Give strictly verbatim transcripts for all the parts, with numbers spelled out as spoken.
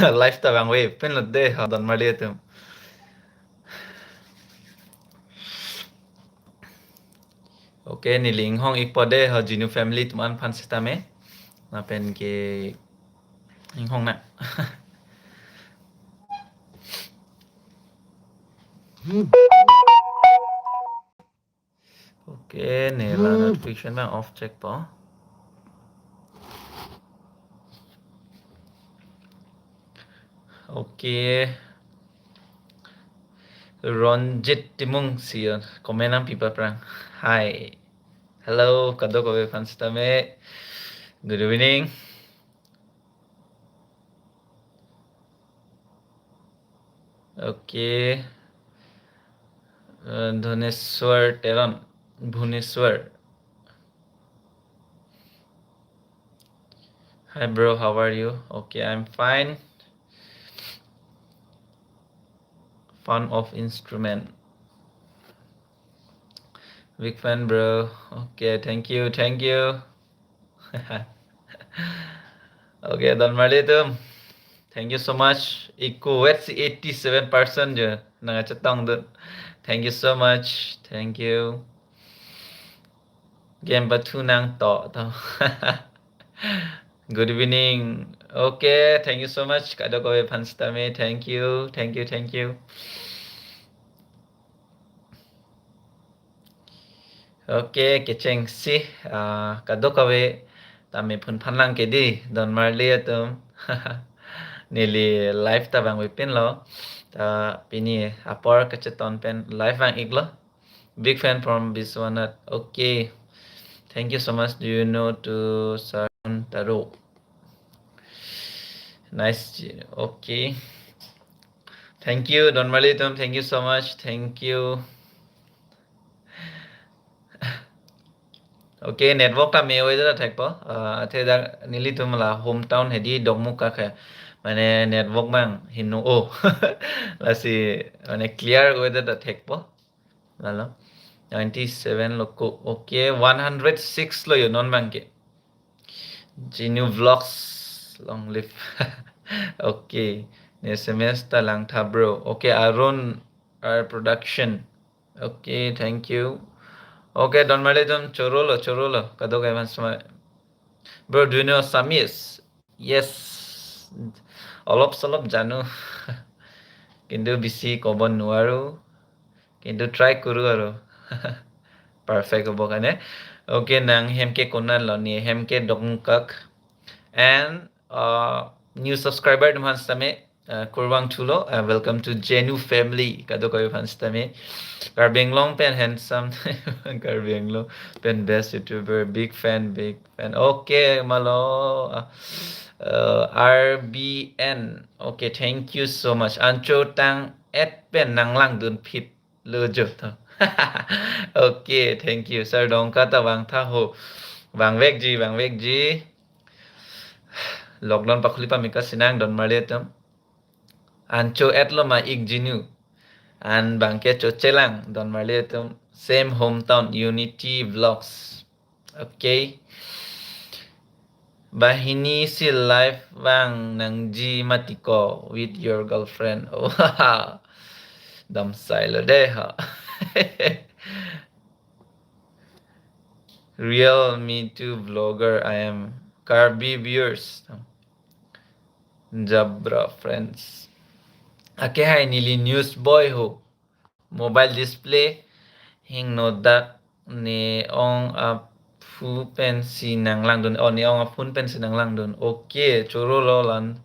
Live ta vangve pinlo de ho don marli atum. Okay, neli inghong ikpo de ho Genu family atum aphan sitame. Lapen ke inghong nang. Okay, neli la notification abang off check po. Okay. Ronjit Timung si comment nangpi aphrang. Hi. Hello, kadokave aphan sitame. Good evening. Okay. Uh, Dhuneswar Teron, Bhuneswar. Hi bro, how are you? Okay, I'm fine. Fan of instrument. Big fan, bro. Okay, thank you, thank you. Okay, don marli atum. Thank you so much. Iko wet si eighty-seven percent je nangkachetongdun. Thank you so much. Thank you. Game pathu nang to to. Good evening. Okay, thank you so much. Kadokave aphan sitame. Thank you, thank you, thank you. Okay, kechengsi, ah, kadokave tame phun phan lang ke di, don marli atum. Neli live ta vangve pinlo. Ta pini apor kacheton pen live vang iklo. Big fan from Biswanath. Okay. Thank you so much. Do you know to Sarun Taro? Nice. Okay. Thank you, don marli atum. Thank you so much. Thank you. Okay, network ta me weather ta thekpo. Ah, athe dak nelitum la hometown hedi Dokmoka ke. Mane network abang hinu o. Lasi mane clear weather ta thekpo. Lalo. Ninety-seven lo ko. Okay, one hundred six lo yo non abang ke. Genu Vlogs, long live. Okay. Ne S M S ta langtha bro. Okay, Arun R Production. Okay, thank you. Okay, don marli atum chorolo, chorolo. Kadokave aphan sitame. Bro, do you know Assamese? Yes. Olop solop janu. Kintu bisi kobon nuaru. Kintu try kuru aro. Perfect hobo kane. Okay, nang hem ke konat lo, ne hem ke Dokmoka. And, uh, new subscriber atum aphan sitame, uh, kurvangthulo, uh, welcome to Genu family. Kadokave aphan sitame. Karbi Anglong pen handsome. Karbi Anglong pen best YouTuber. Big fan, big fan. Okay, malo. Uh, uh, R B N. Okay, thank you so much. Anchotang et pen nanglangdun phit lo jo to. Okay, thank you. Sir Dongka ta vangtha ho. Vangvekji, vangvekji. Lockdown pakhuli pame kasinang don marli atum. Ancho et lo ma ik Genu. An abang ke chochelang don marli atum. Same hometown, Unity Vlogs. Okay. Banghini si live vang nangji mati ko with your girlfriend. Wow. Damsai lo de ha. Real me too vlogger I am. Karbi viewers. Jabra friends. Ake hai neli news boy ho. Mobile display hingno dak ne ong aphu pensi nanglangdun. Oh, ne ong aphun pensi nanglangdun. Okay, chorolo lan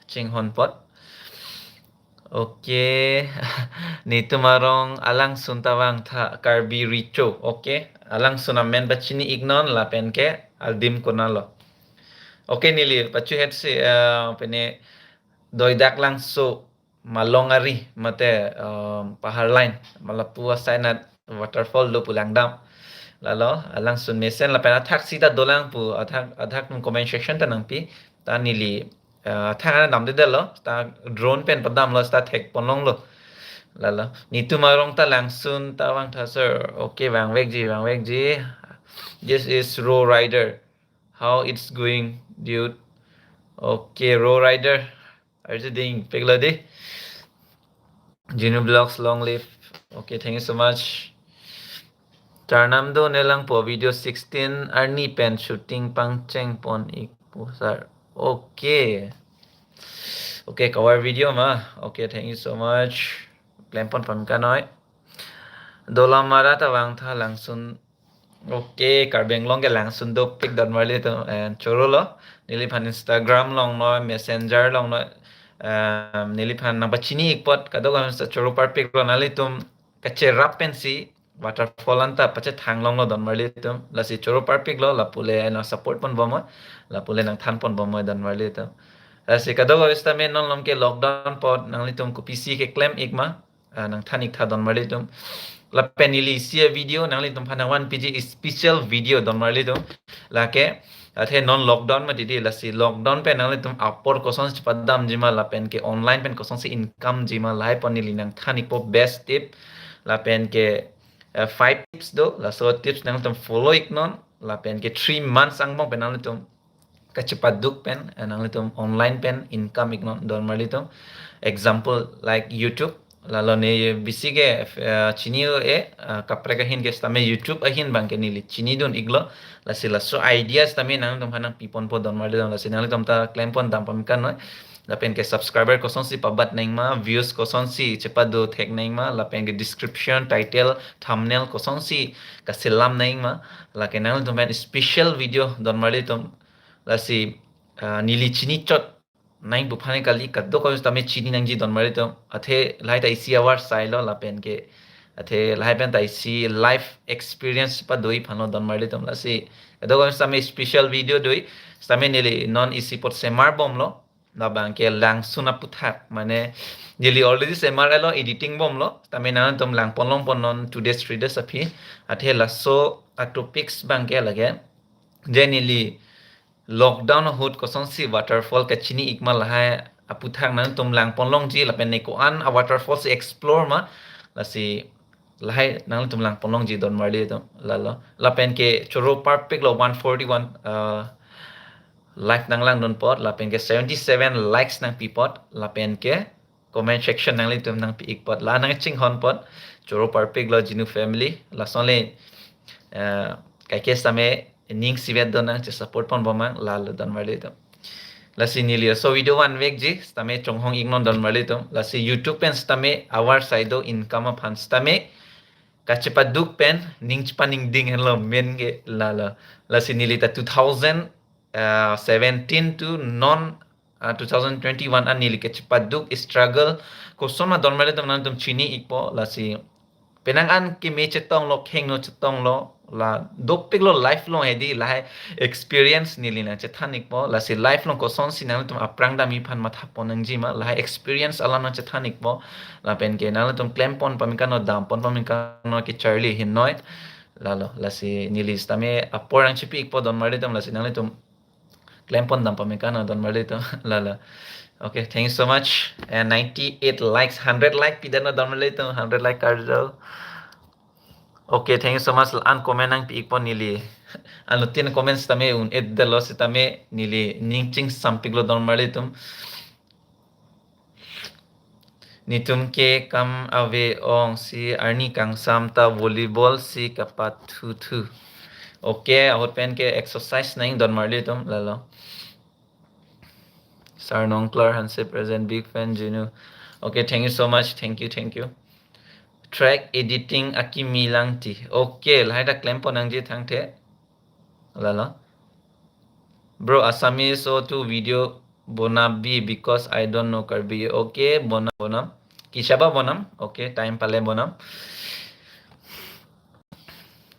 chinghon pot. Okay. Netum arong alangsun ta vangtha Karbi Recho. Okay. Alangsun amen pachini iknon lapen ke adim konat lo. Okay, neli pachu het si, eh, pene Doidak Langso Malong Ari mate, um, Pahar Line, ma lapu asai nat waterfall do pu langdam. Lalo, alangsun mesen lapen athak sita dolang pu, athak, athak nung comment section ta nangpi, ta neli, uh, athak ana damdedetlo, ta drone pen padamlo, ta thekponlonglo. Lalo, netum arong ta langsun ta vangtha sir. Okay, vangvekji, vangvekji. This is Row Rider. How it's going, dude? Okay, Row Rider. Arju ding peglo di. Jinu Vlogs, long live. Okay, thank you so much. Charnam do ne langpo, video sixteen arni pen shooting pangcheng pon ikpo sir. Okay. Okay, cover video ma. Okay, thank you so much. Klem pon pon kanoi. Dolamara ta vangtha, langsun. Okay, Karbi Anglong ke langsun dopik donmarli atum, eh, choro lo. Neliphan Instagram along noi, Messenger along noi, em, neliphan nangpachini ikpot, kadokave ta choro parpik lo, nanglitum kacherap pensi waterfall anta pachethang longlo donmarli atum. Lasi choro parpik lo, lapule nang support pon bomnoi, lapule nangthan pon bomnoi donmarli atum. Lasi kadokave sitame non along ke lockdown apot nanglitum kopisi keklem ik ma, ah, nangthan ik tha donmarli atum. Lapen neli isi a-video nanglitum aphan nangvanpiji, special video donmarli atum. Lake, athe non lockdown mati di, lasi lockdown pen nanglitum apor kosonsi chepadamji ma, lapen ke online pen kosonsi income ji ma, lahai apot neli nangthan ikpo best tip. Lapen ke, eh, five tips do, laso tips nanglitum follow iknon, lapen ke three months angbong pen nanglitum kachepaduk pen, eh, nanglitum online pen income iknon donmarli atum. Example like YouTube, lalo ne bisi ke, eh, chini o e, eh, kaprek ahin ke sitame YouTube ahin abang ke neli chinidun iklo. Lasi laso idea sitame nanglitum aphan nangpi ponpo donmarli atum. Lasi nanglitum ta klem pon dam pame kanoi. Lapen ke subscriber kosonsi pabat nangji ma, views kosonsi chepado thek nangji ma, lapen ke description, title, thumbnail kosonsi kaselam nangji ma, lake nanglitum aphan special video donmarli atum. Lasi, ah, neli chini chot nangji pu aphan kali, kadokave sitame chini nangji donmarli atum. Athe lahai ta isi avar sailo lapen ke, athe lahai pen ta isi life experience padoi aphanlo donmarli atum. Lasi kadokave sitame special video doi, sitame neli non isi apot semar bomlo. Labang ke langsun aputhak, mane neli already semar elo, editing bomlo. Sitame nangtum lang pon long pon non two days, three days aphi. Athe laso a-topics abang ke lake, je neli lockdown ahut kosonsi waterfall kachini ik ma, lahai aputhak nangtum lang pon longji, lapen ne ko-an a-waterfall si explore ma, lasi lahai nangtum lang pon longji donmarli atum, lalo. Lapen ke choro parpik lo, one forty-one, uh, live nanglangdun apot, lapen ke seventy-seven likes nangpi apot, lapen ke comment section nanglitum nangpi ik apot, la nangchinghon apot, choro parpik lo Jinu family, lason le, eh, kaike sitame ning isivet do, nangchesupport pon bomnang, lalo donmarli atum. Lasi neli laso video vanvekji, sitame chonghong iknon donmarli atum. Lasi YouTube pen sitame avar sai do income aphan sitame kachepaduk pen ning chepaningding henlo main ke, lalo. Lasi neli ta two thousand, uh, seventeen to non, uh, two thousand twenty-one an neli kachepaduk struggle koson ma donmarli atum nangtum chini ikpo. Lasi penang an keme chetonglo, khengno chetonglo, la dopik lo life along hedi, lahai experience neli nangchethan ikpo. Lasi life along kosonsi nangtum aphrang damji aphan matha pon nangji ma, lahai experience alam nangchethan ikpo. Lapen ke nangtum klem pon pame kanoi, dam pon pame kanoi, kecharli hin noi. Lalo, lasi neli sitame apor nangchipi ikpo donmarli atum, lasi nanglitum klem pon dam pame kanoi donmarli atum, lalo. Okay, thank you so much. And ninety-eight likes, hundred like pidetnon donmarli atum, hundred like karjo. Okay, thank you so much. An comment nangpi ikpo neli. Anuttin comment sitame un-edetlo sitame neli ning chingsampiklo donmarli atum. Netum ke kam ave ong, si arni kangsam ta volleyball si kapathuthu. Okay, ahut pen ke exercise nangji donmarli atum, lalo. Sarnong Klar Hanse present, big fan Jinu. Okay, thank you so much. Thank you, thank you. Track editing akimi lang ti. Okay, lahai ta klem pon nangji thangthe. Lalo. Bro, Assamese o tu video bonabi because I don't know Karbi. Okay, bonam, bonam. Kechaba bonam. Okay, time pale bonam.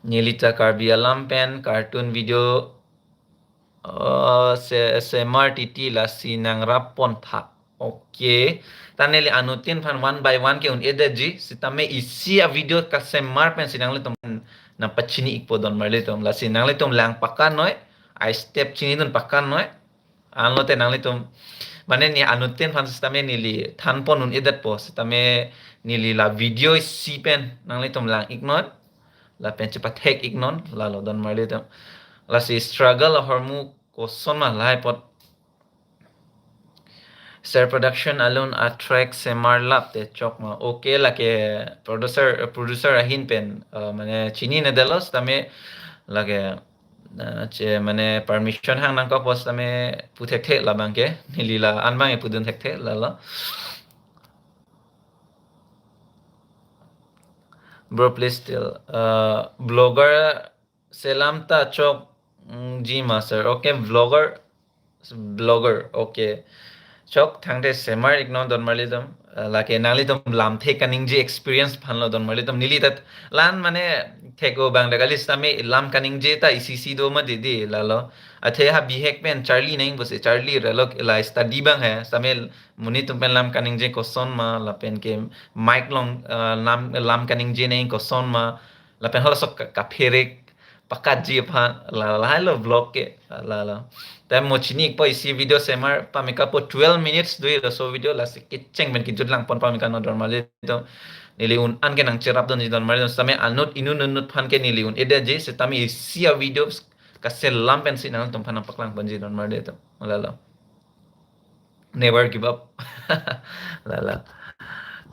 Neli ta Karbi alam pen cartoon video, uh, se, semar titi, lasi nangrap pon tha. Okay. Ta neli anuttin aphan one by one ke un-edetji, sitame isi a-video kasemar pensi nanglitum nangpachini ikpo donmarli atum. Lasi nanglitum lang pakannoi, a-step chinidun pakannoi. Anlote nanglitum, mane ne anuttin aphan sitame neli than pon un-edetpo, sitame neli la video isi pen nanglitum lang iknon, lapen chepathek iknon, lalo donmarli atum. Lasi struggle ahormu koson ma lahai apot. Sir Production alun a track semar lap te chok ma. Okay, lake producer, producer ahin pen, uh, mane chinine detlo, sitame lake, uh, che mane permission hang nangkok, sitame pu thekthe labang ke, neli la-an abang pudun thekthe lalo. Bro, please tell. Uh, blogger selam ta chok, mm, ji ma sir. Okay, vlogger, blogger. Okay. Chok thangte semar iknon donmarlitum. Uh, lake nanglitum lamthe kaningje experience aphanlo donmarlitum. Neli ta la-an mane thek-o abang dak kali, sitame lam kaningje ta isi isi do ma didi lalo. Athe ha bihek pen charli nangpo si, charli relo, la study abang he. Sitame monit atum pen lam kaningje koson ma, lapen ke mic along, uh, lam, lam kaningje nang koson ma, lapen halaso ka-, kapherek pakatji aphan, la, lahelo vlog ke, la, la. Te mo chini-ikpo, isi video semar pameka po twelve minutes do laso video, lasi kecheng pen kejut langpon pameka non donmarlitum. Neli un-an ke nangcherapdunji donmarlitum, sitame anut inut inut aphan ke neli un-edetji, sitame isi a video kaselam pensi nangtum aphan nangpaklangponji donmarlitum. Lalo. Never give up. Lalo.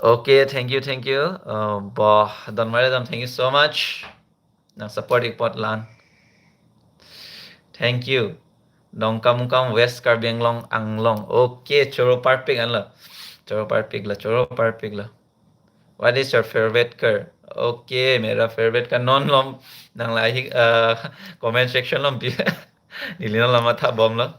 Okay, thank you, thank you. Uh, bah, donmarlitum, thank you so much. Nang support ik apot la-an. Thank you. Dongkamukam, West Karbi Anglong, Anglong. Okay, choro parpik anlo. Choro parpik lo, choro parpik lo. What is your favorite car? Okay, mera favorite car non lom nang lahei, uh, comment section lom pi. Neli non la matha bomlo.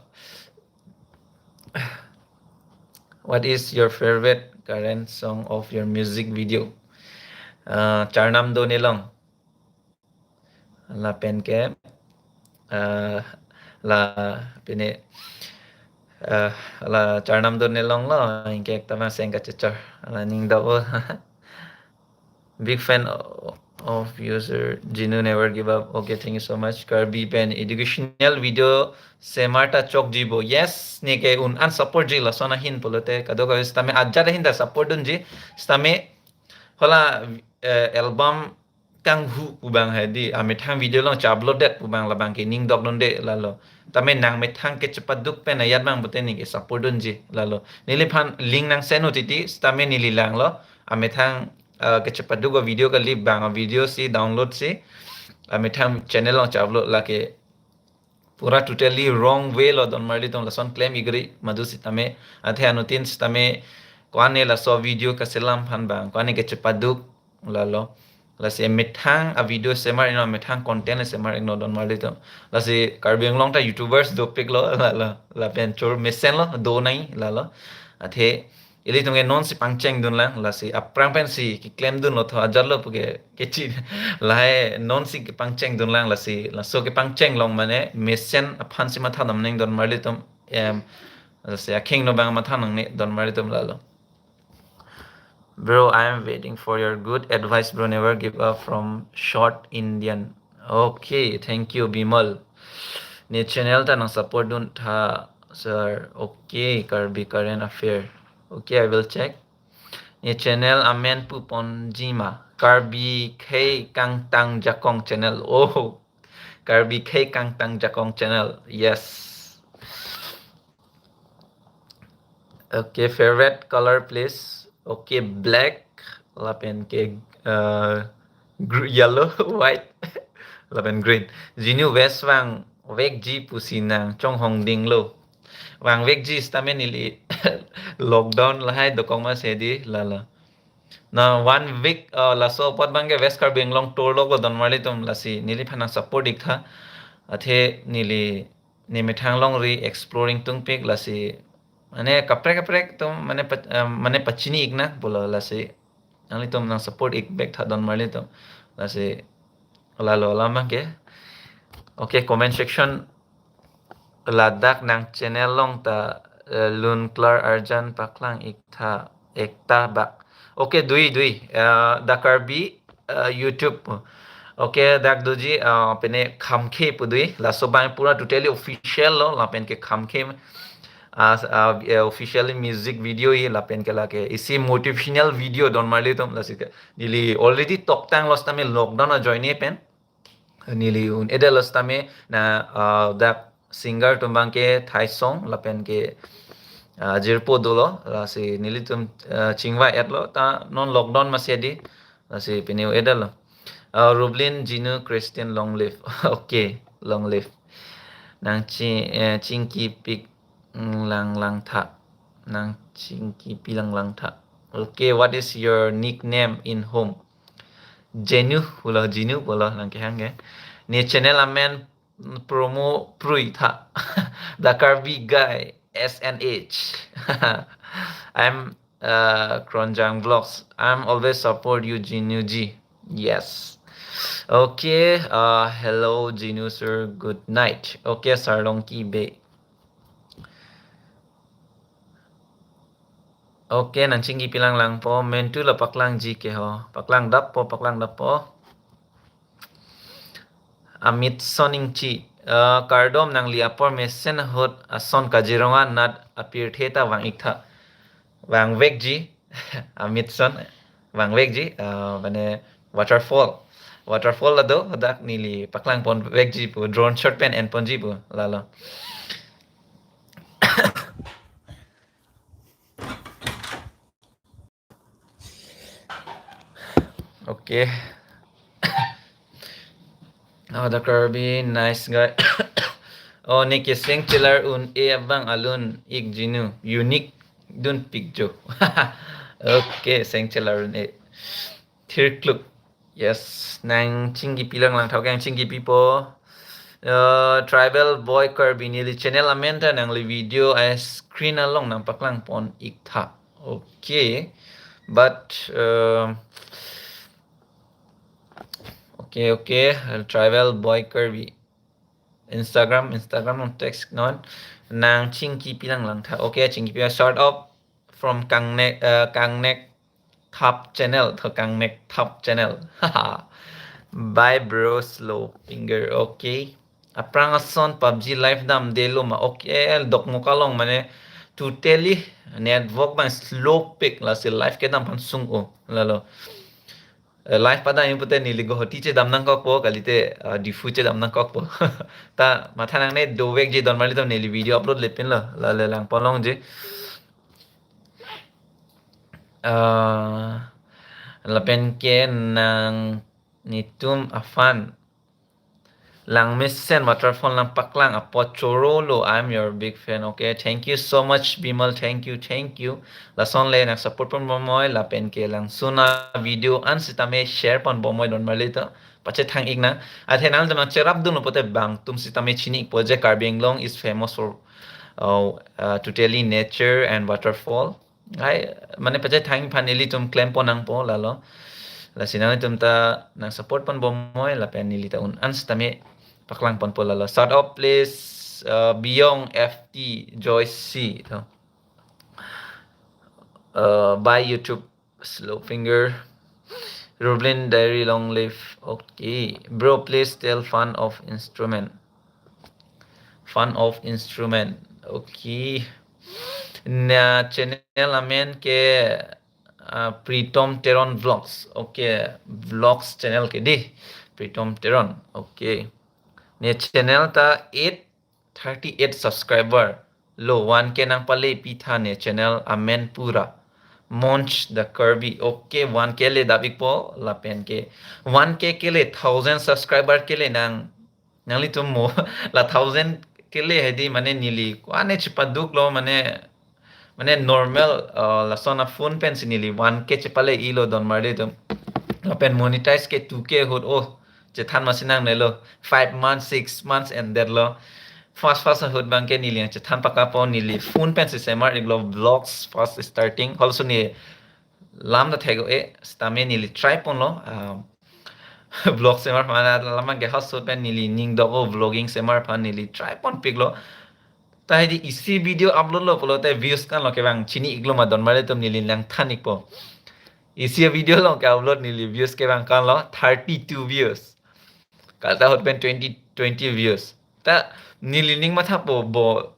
What is your favorite current song of your music video? Uh, Charnam Do Nelong. Lapen ke, uh, la pine, uh, la Charnam Do Nelonglo, anke ekta maseng kachechor. La ning double. Big fan o-, of you, sir. Jinu never give up. Okay, thank you so much. Karbi pen educational video semar ta chokji bo. Yes, neke un-an support ji, lason ahin pulote kadokave sitame ajat ahin ta support dunji. Sitame hala, eh, album kanghu pu abang hedi, amethang video along che-upload det pu abang labang ke ning dok dunde lalo. Tame nangmethang kechepaduk pen ajat abang pute neke support dunji lalo. Neliphan link nang send-o titi, sitame neli langlo. Amethang, uh, kechepaduk a video kali, bang a video si download si amethang channel along che-upload, lake pura totally wrong way lo donmarlitum, lason claim igri madu sitame. Athe anuttin sitame ko-an ne laso video kaselam aphan abang, ko-an ne kechepaduk lalo. Lasi methang a video semar iknon, methang content semar iknon donmarlitum. Lasi Karbi Anglong ta YouTubers dopiklo lalo. Lapen choro mesenlo, do nai lalo. Athe ilitum ke nonsi pangcheng dunlang, lasi aphrang pensi keklem dunlo tho ajatlo puke kechi. Lahai nonsi kepangcheng dunlang, lasi laso kepangcheng along mane mesen aphansi matha dam nang donmarlitum. Em, lasi akhing no abang matha nangne donmarlitum lalo. Bro, I am waiting for your good advice, bro. Never give up from Short Indian. Okay, thank you, Bimal. Ne channel ta nang support duntha, sir. Okay, Karbi current affair. Okay, I will check. Ne channel amen puponji ma? Karbi Khei Kangtang Jakong channel. Oh, Karbi Khei Kangtang Jakong channel. Yes. Okay, favorite color, please. Okay, black, lapen ke, uh, gr-, yellow, white, lapen green. Jinu West vangvekji pusi nang chonghong dinglo. Vangvekji sitame neli lockdown lahai dokok ma sedi lalo. Na one week, uh, laso apot abang ke West Karbi Anglong tour lok lo donmarlitum, lasi neliphan nang support iktha. Athe neli ne methang longri exploring tungpik, lasi mane kaprek kaprek atum mane pa-, eh, mane pachini iknang pulo, lasi nanglitum nang support ik bek tha donmarlitum, lasi lalo alam abang ke. Okay, comment section, ladak nang channel along ta, eh, lun klar arjan paklang iktha ekta bak. Okay, dui, dui. Eh, The Karbi, eh, YouTube. Okay, dak doji, eh, pine Khamkhe pu dui. Laso abang pura totally official lo, lapen ke Khamkhe, ah, ah, eh, officially music video i, lapen ke lake isi motivational video donmarlitum, lasi ke neli already toktanglo sitame lockdown ajoine pen neli un-edetlo sitame na, ah, dak singer atum abang ke Thai song lapen ke, ah, jirpo dolo, lasi nelitum, ah, chingvai-etlo, ta non lockdown masi di, lasi pini u-edetlo. Ah, Rublin Jinu Christian long live. Okay, long live. Nang chi-, eh, chingkipik, mm, lang lang tha. Nang chingkipi lang lang tha. Okay, what is your nickname in home? Jenu, pulo Jinu, pulo nang kehang ke. Ne channel amen promo prui tha. The Karbi Guy, S N H. I'm, uh, Kronjang Vlogs. I'm always support you, Jinu ji. Yes. Okay, uh, hello, Jinu sir. Good night. Okay, Sarlongki Bey. Okay, nang chingkipi lang lang po. Mentu la paklangji ke ho. Paklang dap po, paklang dap po. Amit Soning chi. Uh, kardom, nangli apor mesen ahut ason Kaziranga nat apirthe ta vang-ik tha. Vangvekji. Amit Son. Vangvekji. Uh, mane waterfall. Waterfall la do, dak neli paklang ponvekji pu. Drone shot pen en ponji pu. Lalo. Okay. Oh, the Karbi, nice guy. Oh, ne ke seng chelar un-e abang alun-ik Jinu. Unique dunpik jo. Okay, seng chelar un-e. Thirkluk. Yes, nang chingkipi lang lang tha, nang chingkipi po. Uh, Tribal Boy Karbi, neli channel amen ta nangli video a screen along nang paklang pon-ik tha. Okay. But, uh, okay, okay. Uh, Tribal Boy Karbi. Instagram, Instagram along text non. Nang chingkipi lang lang tha. Okay, chingkipi, sort of from Kangnek, uh, Kangnek Thap channel, tho Kangnek Thap channel. Bye bro, slow finger. Okay. Aphrang ason PUBG live damdelo ma? Okay, Dokmoka along mane totally network abang slow pik, lasi live kedam aphan sung-o. Lalo. Eh, live padam pute neli Guwahati chedam nangkokpo, kalite, eh, Diphu chedam nangkokpo. Ta matha nangne, dovekji don marli ta neli video upload-le pinlo. Lale lang ponlongji. Ah, lapen ke nang netum aphan Langmesen waterfall nang paklang apot chorolo. I'm your big fan. Okay, thank you so much, Bimal. Thank you, thank you. Lason le nang support pon bomnoi, lapen ke langsun avideo an sitame share pon bomnoi don marli to. Pachethang-ik nang. Athe nangtum nang cherapdun pote bangtum sitame chini-ikpo je Karbi Anglong is famous for, uh, uh, totally nature and waterfall. Hai, mane pachethang aphan nelitum klem pon nangpo lalo. Lasi nangtum ta nang support pon bomnoi lapen neli ta un-an sitame paklang ponpo lalo. Shout out please, uh, Beyond F T Joyce C. To. Uh, by YouTube, slow finger. Rublin Diary long live. Okay. Bro, please tell fun of instrument. Fun of instrument. Okay. Na channel amen ke, ah, Pritom Teron Vlogs. Okay, Vlogs channel ke di. Pritom Teron. Okay. Ne channel ta eight thirty-eight subscriber lo, one K nang pale pitha ne channel amen pura. Monch the Karbi. Okay, one K le dap-ikpo lapen ke one K kele thousand subscriber kele nang nanglitum mo la thousand kele hedi mane neli ko-an ne chepaduklo mane, mane normal, uh, lason a phone pensi neli one K chepale-ilo don marli tum. Lapen monetize ke two K ahut, oh, chethan masi nangnelo, five months, six months endetlo. Fast fast ahut abang ke neli nang chethan pakapon, neli phone pensi semar-iklo, vlogs first starting. Halaso ne lam ta thek-o-e, sitame neli try ponlo. Um, vlog semar aphan alam abang ke halaso pen neli ning dok-o, vlogging semar aphan neli try ponpiklo. Ta hedi isi video upload-lo pulote views kanlo kevang chini-iklo ma don marli tum, neli nang than-ikpo. Isi video along ke-upload neli views kevang kanlo thirty-two views. Kalta ahut pen twenty, twenty views. Ta neli ning mathapo bo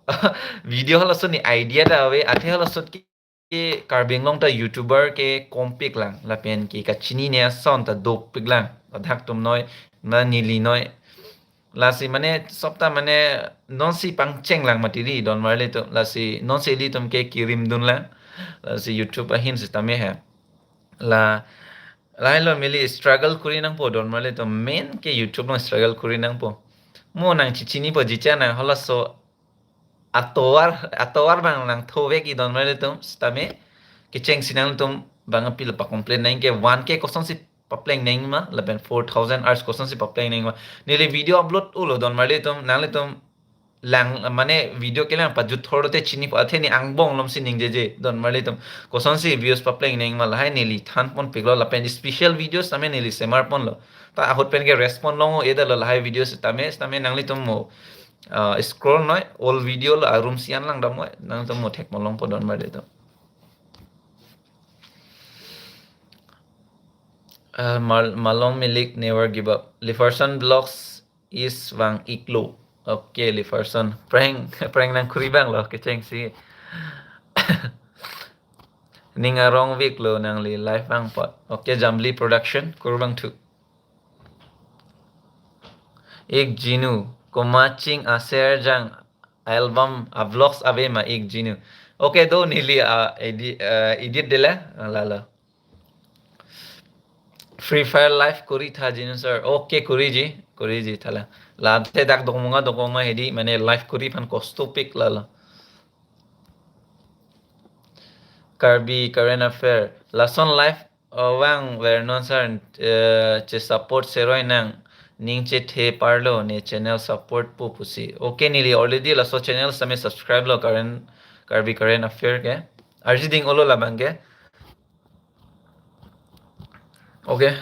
video halaso ne idea ta ave, athe halaso ke Karbi Anglong ta YouTuber ke kompik lang, lapen ke kachinine ason ta dopik lang. Ladak tum noi, ma neli noi. Lasi mane sopta mane nonsi pangcheng lang mati ri don marli atum. Lasi nonsi ilitum ke kirim dun lang. Lasi YouTube ahin sitame he. La lahelo mili struggle kuri nangpo don marli atum, main ke YouTube along struggle kuri nangpo. Mo nang chichinipo jicha nang halaso atovar atovar bang nang thovek i don marli atum sitame kechengsi nangtum bang apilo pa complain nang ke one K kosonsi papleng nang ma lapen four thousand hours kosonsi papleng nang ma. Neli video upload ulo don marli atum, nanglitum lang mane video kelang pajut thor te chinipo, athe ne angbong lomsi ningjeje don marli atum. Kosonsi views papleng nang ma lahai neli thanpon piklo lapen special videos tame neli semar ponlo. Ta ahut pen ke respond long-o edalo lahai videos tame, tame nanglitum mo, ah, scroll noi, all video lo arum sian lang damnoi, nangtum mo thek mo longpo don marli atum. Ah, Mal-, Malong Milik never give up. Liferson Vlogs is vang iklo. Okay, Liferson. Prank, prank nang kuri bang lo, kechengsi. Ning arong vik lo nangli live vangpot. Okay, Jamli Production, kuri bang thu. Ik jinu, komaching aser jang album, a vlogs ave ma ik jinu. Okay, do neli, ah, edit, ah, edit dele, ah, lalo. Free Fire live kuri tha jinu sir. Okay, kuriji, kuriji thala. La te dak dokmonga dokmonga hedi, mane live kuri aphan kosto pik lalo. Karbi current affair. Lason live, uh, vang vernon sir, uh, che support seroi nang ning chethe parlo ne channel support po pusi. Okay, neli already laso channel sitame subscribe lo current, Karbi current affair ke. Arji ding olo labang ke. Okay.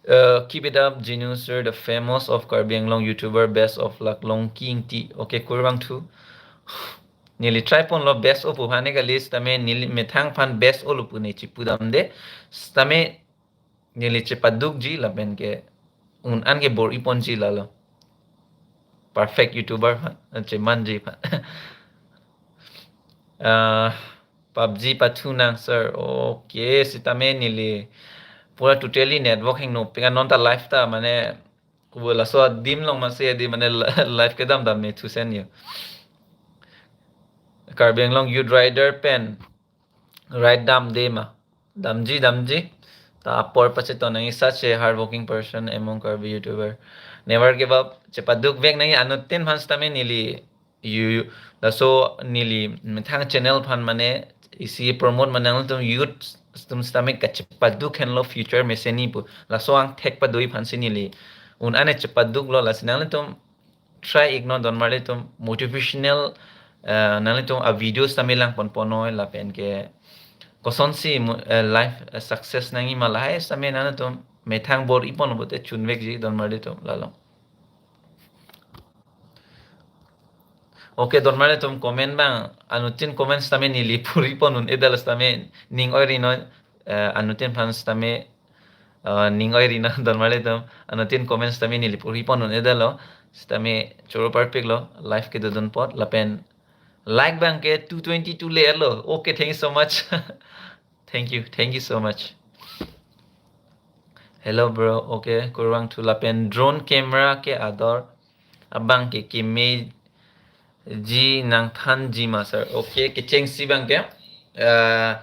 Uh, keep it up, Jinu sir, the famous of Karbi Anglong YouTuber, best of luck, Longki Ingti. Okay, kuri bang thu. Neli try ponlo best o pu aphan ne kali, sitame neli methang aphan best olo pu ne chipu damde. Sitame neli chepadukji lapen ke un an ke bor-i ponji lalo. Perfect YouTuber aphan, chemanji aphan. Ah, PUBG pathu nang sir. Okay, sitame neli pura totally network hingno pika non ta live ta mane kubo laso adim along masi adi mane live kedam dam me thusen yo. Karbi Anglong Youth Rider pen ride damde ma. Damji, damji. Ta apor pacheton nangji, such a hardworking person among Karbi YouTuber. Never give up. Chepaduk vek nangji anuttin aphan sitame neli yu, yu. Laso neli methang channel aphan mane isi promote mane nangtum youth atum sitame kachepaduk henlo future mesen-i pu. Laso angthek padoi aphansi neli un an ne chepaduklo, lasi nanglitum try iknon don marli atum motivational, eh, nanglitum a videos tame lang pon ponnoi lapen ke kosonsi mo-, eh, life, eh, success nangji ma lahai sitame nanglitum methang bor-i pon bote chunvekji don marli atum lalo. Okay, don marli atum comment bang anuttin comment sitame neli puri pon un-edetlo sitame ning oi ri noi, eh, anuttin aphan sitame, eh, ning oi ri noi don marli atum anuttin comment sitame neli puri pon un-edetlo sitame choro parpiklo live kedo dun apot lapen like bang ke two twenty-two le-etlo. Okay, thank you so much. Thank you, thank you so much. Hello bro, okay, kuri bang thu lapen drone camera ke ador abang ke kimeji nangthanji ma sir. Okay, kechengsi bang ke, eh,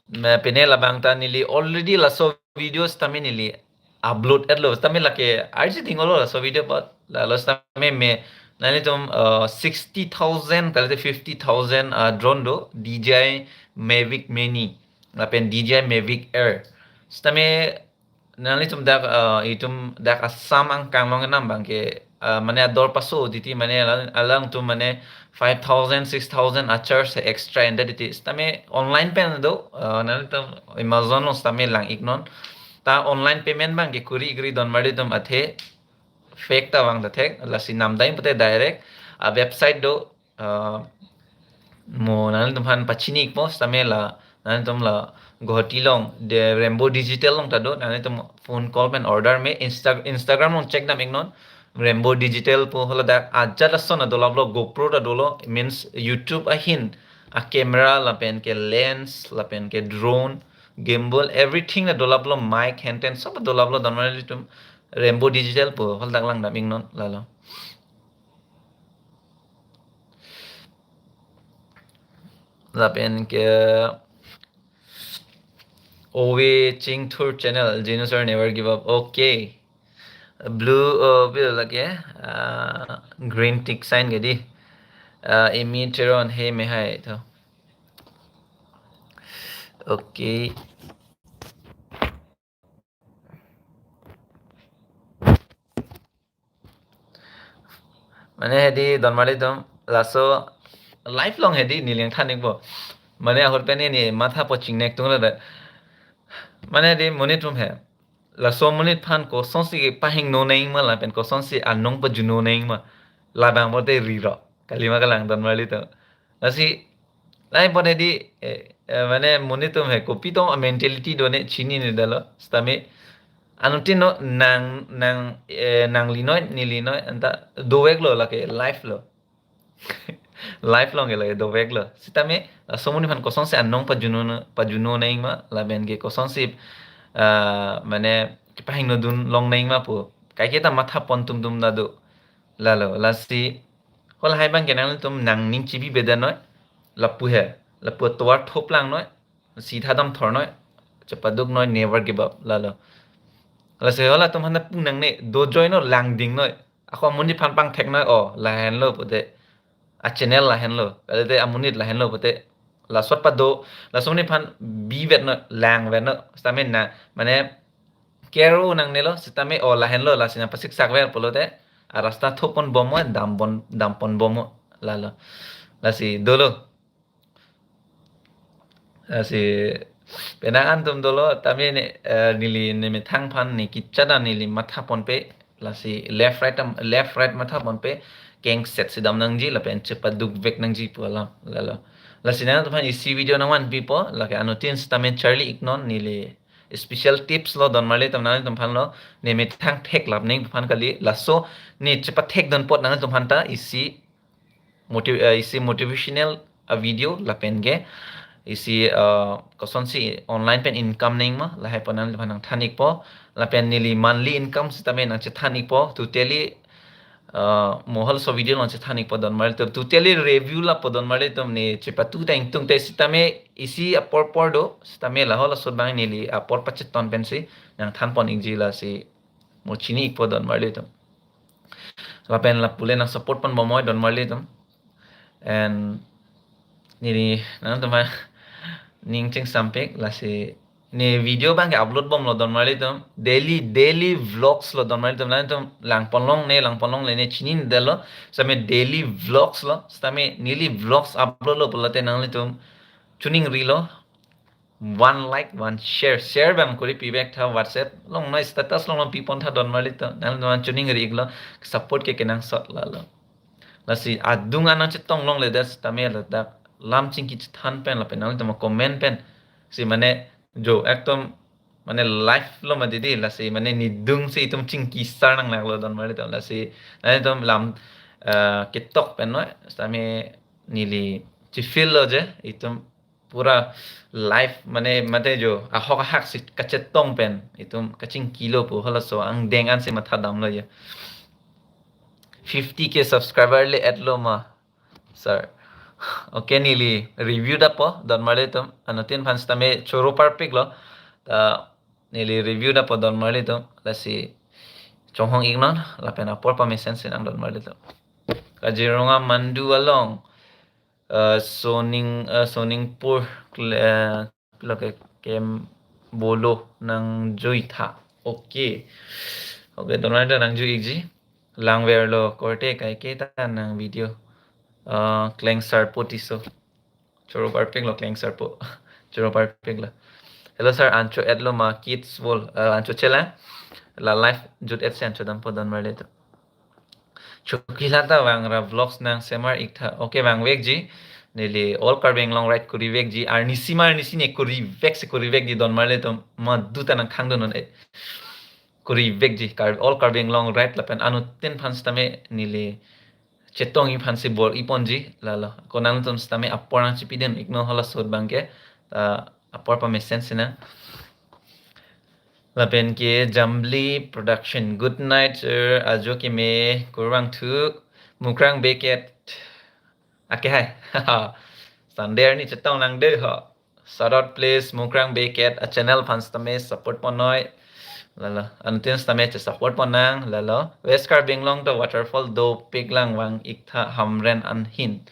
me pine labang ta neli already laso video sitame neli upload-etlo sitame lake arji ding olo laso video apot lalo sitame me nanglitum, uh, sixty thousand kalite fifty thousand, uh, drone do, D J I Mavic Mini lapen D J I Mavic Air. Sitame nanglitum dak, uh, itum dak Assam angkang along enam bang ke, uh, mane ador paso titi mane alang, alangtum mane five thousand, six thousand a charge extra enda titi. Sitame online pen do, uh, nanglitum Amazon along sitame lang iknon. Ta online payment bang ke kuri ikri don marli atum, athe fake ta vang ta thek, lasi namdai pute direct a website do, uh, mo nanglitum aphan pachini ikpo sitame la nanglitum la Guwahati along de Rainbow Digital along ta do, nanglitum phone call pen order me, Insta-, Instagram along check dam iknon, Rainbow Digital pu. Hala dak ajat ason ta dolaplo, GoPro ta dolo, means YouTube ahin a camera lapen ke lens lapen ke drone, gimbal, everything ta dolaplo, mic, hand ten sob dolaplo don marli atum. Rainbow Digital pu, hol dak langdam iknon lalo. Lapen ke Owe Chingthur channel, Genu sir never give up. Okay. Blue, uh, bill lake, uh, green tick sign ke dei. Uh, Emi Teron, hey, mehai to. Okay. Mane hedi donmarli atum laso lifelong hedi neli nangthan ikpo. Mane ahut pen neli matha po chingnek tung le. Mane hedi monit atum he. Laso monit aphan kosonsi pahingno nangma lapen kosonsi anong pajuno nangma. Labang bote riro. Kalima kalang donmarli atum. Lasi, lahai pon hedi, eh, eh, mane monit atum he kopi tong a mentality do ne chinine detlo. Sitame, anuttin no nang, nang, eh, nangli noi, neli noi, anta doveklo lake life lo. Lifelong ke lake doveklo. Sitame, laso monit aphan kosonsi anong pajuno na, pajuno nangma, lapen ke kosonsi, ah, mane, kepahingno dun long nangma pu. Kaiketa matha pon tumtum ta do. Lalo, lasi, hol hai abang ke nanglitum nangning chibi beda noi, lapu he, lapu tovar thoplang noi, sitha damthor noi, chepaduk noi, never give up, lalo. Lasi hol atum aphan ta pu nangne, dojoi noi, langding noi, ako amonit aphan pangthek noi, o, lahenlo pute, a channel lahenlo, kalite amonit lahenlo pute, laso pado, laso amonit aphan bivet noi, langvet noi, sitame na, mane, kero nangnelo, sitame o lahenlo, lasi nangpasiksak ver pulote, arasta thopon bom noi, dampon, dampon bom noi, lalo. Lasi dolo. Lasi penang an atum dolo, tame ne, eh, neli ne methang aphan ne kechada neli matha ponpe, lasi left right am, left right matha ponpe, kengset si dam nangji, lapen chepaduk vek nangji pu alam, lalo. Lasi nangtum aphan isi video nangvanpipo, lake anuttin sitame charli iknon neli special tips lo donmarli atum nangtum aphan lo, ne methang theklap nangji aphan kali, laso ne chepathek dun apot nangtum aphan ta isi motiv-, eh, isi motivational a video lapen ke isi, eh, kosonsi online pen income nangma, lahai pon nangtum aphan nangthan ikpo, lapen neli monthly income sitame nangchethan ikpo, totally, eh, mo halaso video nangchethan ikpo donmarli atum, totally review lapo donmarli atum, ne chepatu ta ingtung te sitame isi apor apor do, sitame la halaso abang neli apor pacheton pensi nangthan pon ikji, lasi mo chini ikpo donmarli atum. Lapen lapu le nangsupport pon bom noi donmarli atum. And neli nangtum aphan ning chingsampik, lasi ne video abang ke upload bomlo donmarli atum. Daily, daily vlogs lo donmarli atum. Nangtum lang pon longne, lang pon longle ne chinine detlo. Sitame daily vlogs lo. Sitame neli vlogs upload lo pulote nanglitum chuning rilo. One like, one share. Share abang kori pivek tha, WhatsApp along noi, status along noi pipon tha donmarli atum. Nangtum aphan chuning ri iklo, support ke kenangsot, lalo. Lasi adung an nangchetong longledet sitame ladak lam chingki chethan pen lapen nangtum comment pen si mane jo ekdom mane live lo mati dei, lasi mane nidung si itum chingki sar nanglaklo donmarli atum, lasi nangtum lam, eh, ketok pen noi, sitame neli chifil lo je itum pura live mane mate jo ahok ahak si kachetong pen itum kachingkilo pu halaso angdeng ansi matha damlo ya. Fifty K subscriber le-etlo ma, sir? Okay, neli review dapo donmarli atum, anuttin aphan sitame choro parpiklo. Ta neli review dapo donmarli atum, lasi chonghong iknon lapen apor pamesen si nang donmarli atum. Kaziranga Mandu along, eh, Soning, eh, Soningpur, kle-, eh, lake kem bolo nangjui tha. Okay. Okay, donmarli atum nangjui ikji. Langverlo korte kaiketa nang video. Eh, Klengsarpo Tisso. Choro parpiklo Klengsarpo. Choro parpiklo. Hello sir, ancho-etlo ma Kids World. Eh, ancho chelang. La live jut-et si ancho dampo donmarli atum. Chokila ta vangra vlogs nangsemar ik tha. Okay, vangvekji. Neli all Karbi Anglong ride korivekji. Arnisi ma arnisi ne korivek si korivekji donmarli atum. Madu ta nangkhang dun non, eh. Korivekji. Kar-, all Karbi Anglong ride lapen anuttin aphan sitame neli chetongji aphan si bor-i ponji, lalo. Ko nangtum sitame apor nangchipidun iknon halaso ahut abang ke, ah, apor pamesen si nang. Lapen ke Jambli Production. Good night, sir. Ajo keme, kurvangthu. Mukrang Bey Cat. Ake hai. Sunday arni chetong nang de ho. Shout out please, Mukrang Bey Cat a channel aphan sitame support ponnoi. Lalo, anuttin sitame che support ponnang, lalo. West Karbi Anglong to waterfall dopik lang, vang-ik tha Hamren an hin.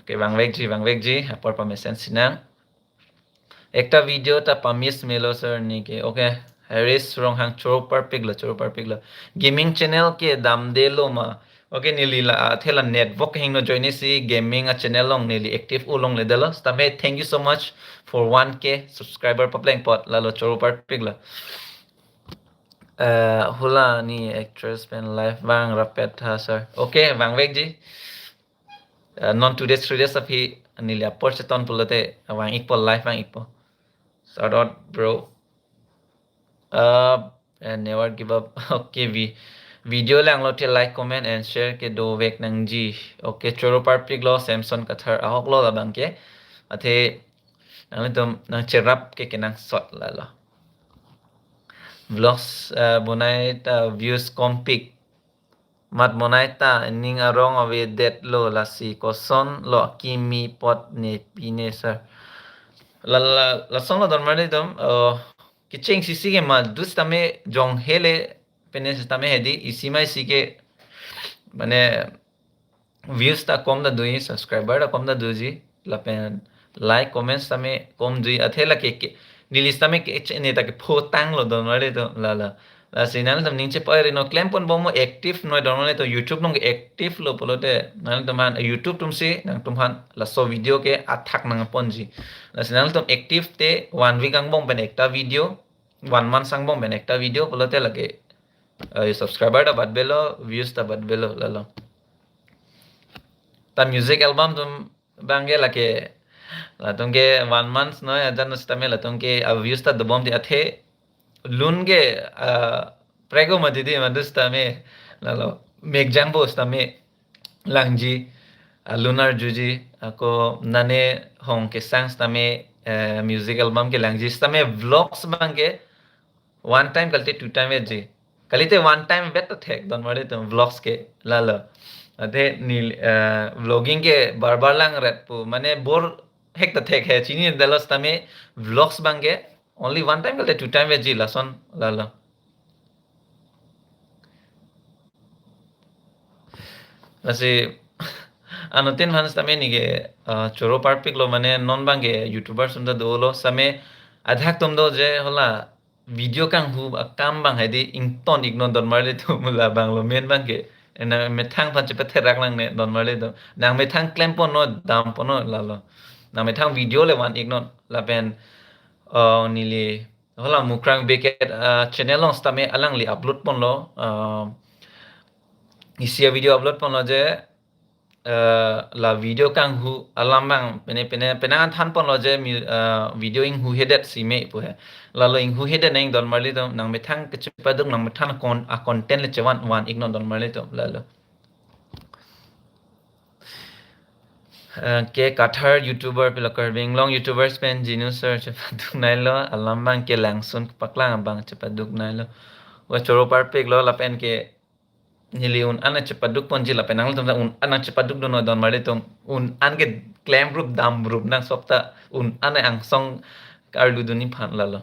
Okay, vangvekji, vangvekji, apor pamesen sinang. Ekta video ta pamiss melo sir neke. Okay, Harris Ronghang, choro parpiklo, choro parpiklo. Gaming channel ke damdelo ma? Okay, neli la, athe la network hingno joine si gaming a channel along neli active ulongledetlo. Sitame thank you so much for one K subscriber papleng apot, lalo choro parpiklo. Eh, hula ni actress pen live vangrapet tha sir. Okay, vangvekji. Eh, non two days, three days aphi neli apor cheton pulote vang-ikpo, live vang-ikpo. Shout out, bro. Uh, and never give up. Okay, vi-, video langlote like, comment and share ke dovek nangji. Okay, choro parpiklo, Samson Kathar ahoklo labang ke. Athe nanglitum nangcherap ke kenangsot lalo. Vlogs, uh, bonai ta views kompik. Mat bonai ta ning arong avedetlo, lasi kosonlo kimi apot ne pine sir. La, la, lasonlo donmarlitum, uh, kecheng sisi ke ma, dus tame jong hele pene sitame hedi, isi ma isi ke, mane, views ta kom ta doji, subscriber ta kom ta doji, lapen like, comments tame kom doji, athe lake ke, neli sitame ke, che-, ne ta kepho tanglo donmarlitum, lalo. Lasi nanglitum ning chepa-ri non, klemponbom mo, active noi donmarlitum, YouTube along ke active lo pulote, nanglitum aphan, YouTube atum si nangtum aphan laso video ke athak nangponji. Lasi nanglitum active te one week angbong pen ekta video, one month angbong pen ekta video pulote lake, eh, subscriber ta batbelo, views ta batbelo, lalo. Ta music album atum abang ke lake, latum ke one month noi, ajan sitame latum ke a views ta dobom ti athe lun ke, ah, prego mati di madu sitame, lalo mekjangpo sitame langji, ah, lun arjuji, ako nane hong kesang sitame, eh, music album ke langji, sitame vlogs abang ke one time kalite two time vetji. Kalite one time vet ta thek donmarlitum, vlogs ke, lalo. Athe neli, eh, vlogging ke bar bar langret pu, mane bor hek ta thek he, chinidetlo sitame vlogs abang ke only one time kalite two time vetji lason, lalo. Lasi anuttin aphan sitame neke, ah, choro parpiklo, mane non abang ke YouTubers atum ta dolo, sitame adhak atum do je hula video kanghu akam abang hedi ington-iknon donmarlitum, labanglo main abang ke. Nangmethang aphan chepatherak lang ne donmarlitum. Nangmethang klemponnon, damponnon, lalo. Nangmethang video le van-iknon. Lapen, uh, neli hula Mukrang Bey Cat, uh, channel along sitame alangli upload ponlo, uh, isi a video upload ponlo je, eh, la video kanghu alam abang pene pene penang than ponlo je mi, eh, video inghuhedet si me pu he. Lalo inghuhedet nang donmarlitum, nangmethang kechepaduk, nangmethang kon-, a content le chevan van-iknon donmarlitum, lalo. Eh, ke Kathar YouTuber pilo, Karbi Anglong YouTubers pen Jinu sir chepadukneilo, alam abang ke langsun paklang abang chepadukneilo. Wa choro parpiklo, lapen ke neli un-an chepaduk ponji lapen nanglitum ta un-an chepadukdun donmarlitum, un-an ke klemrup damrup nang sok ta un-an angsong arludun nephan, lalo.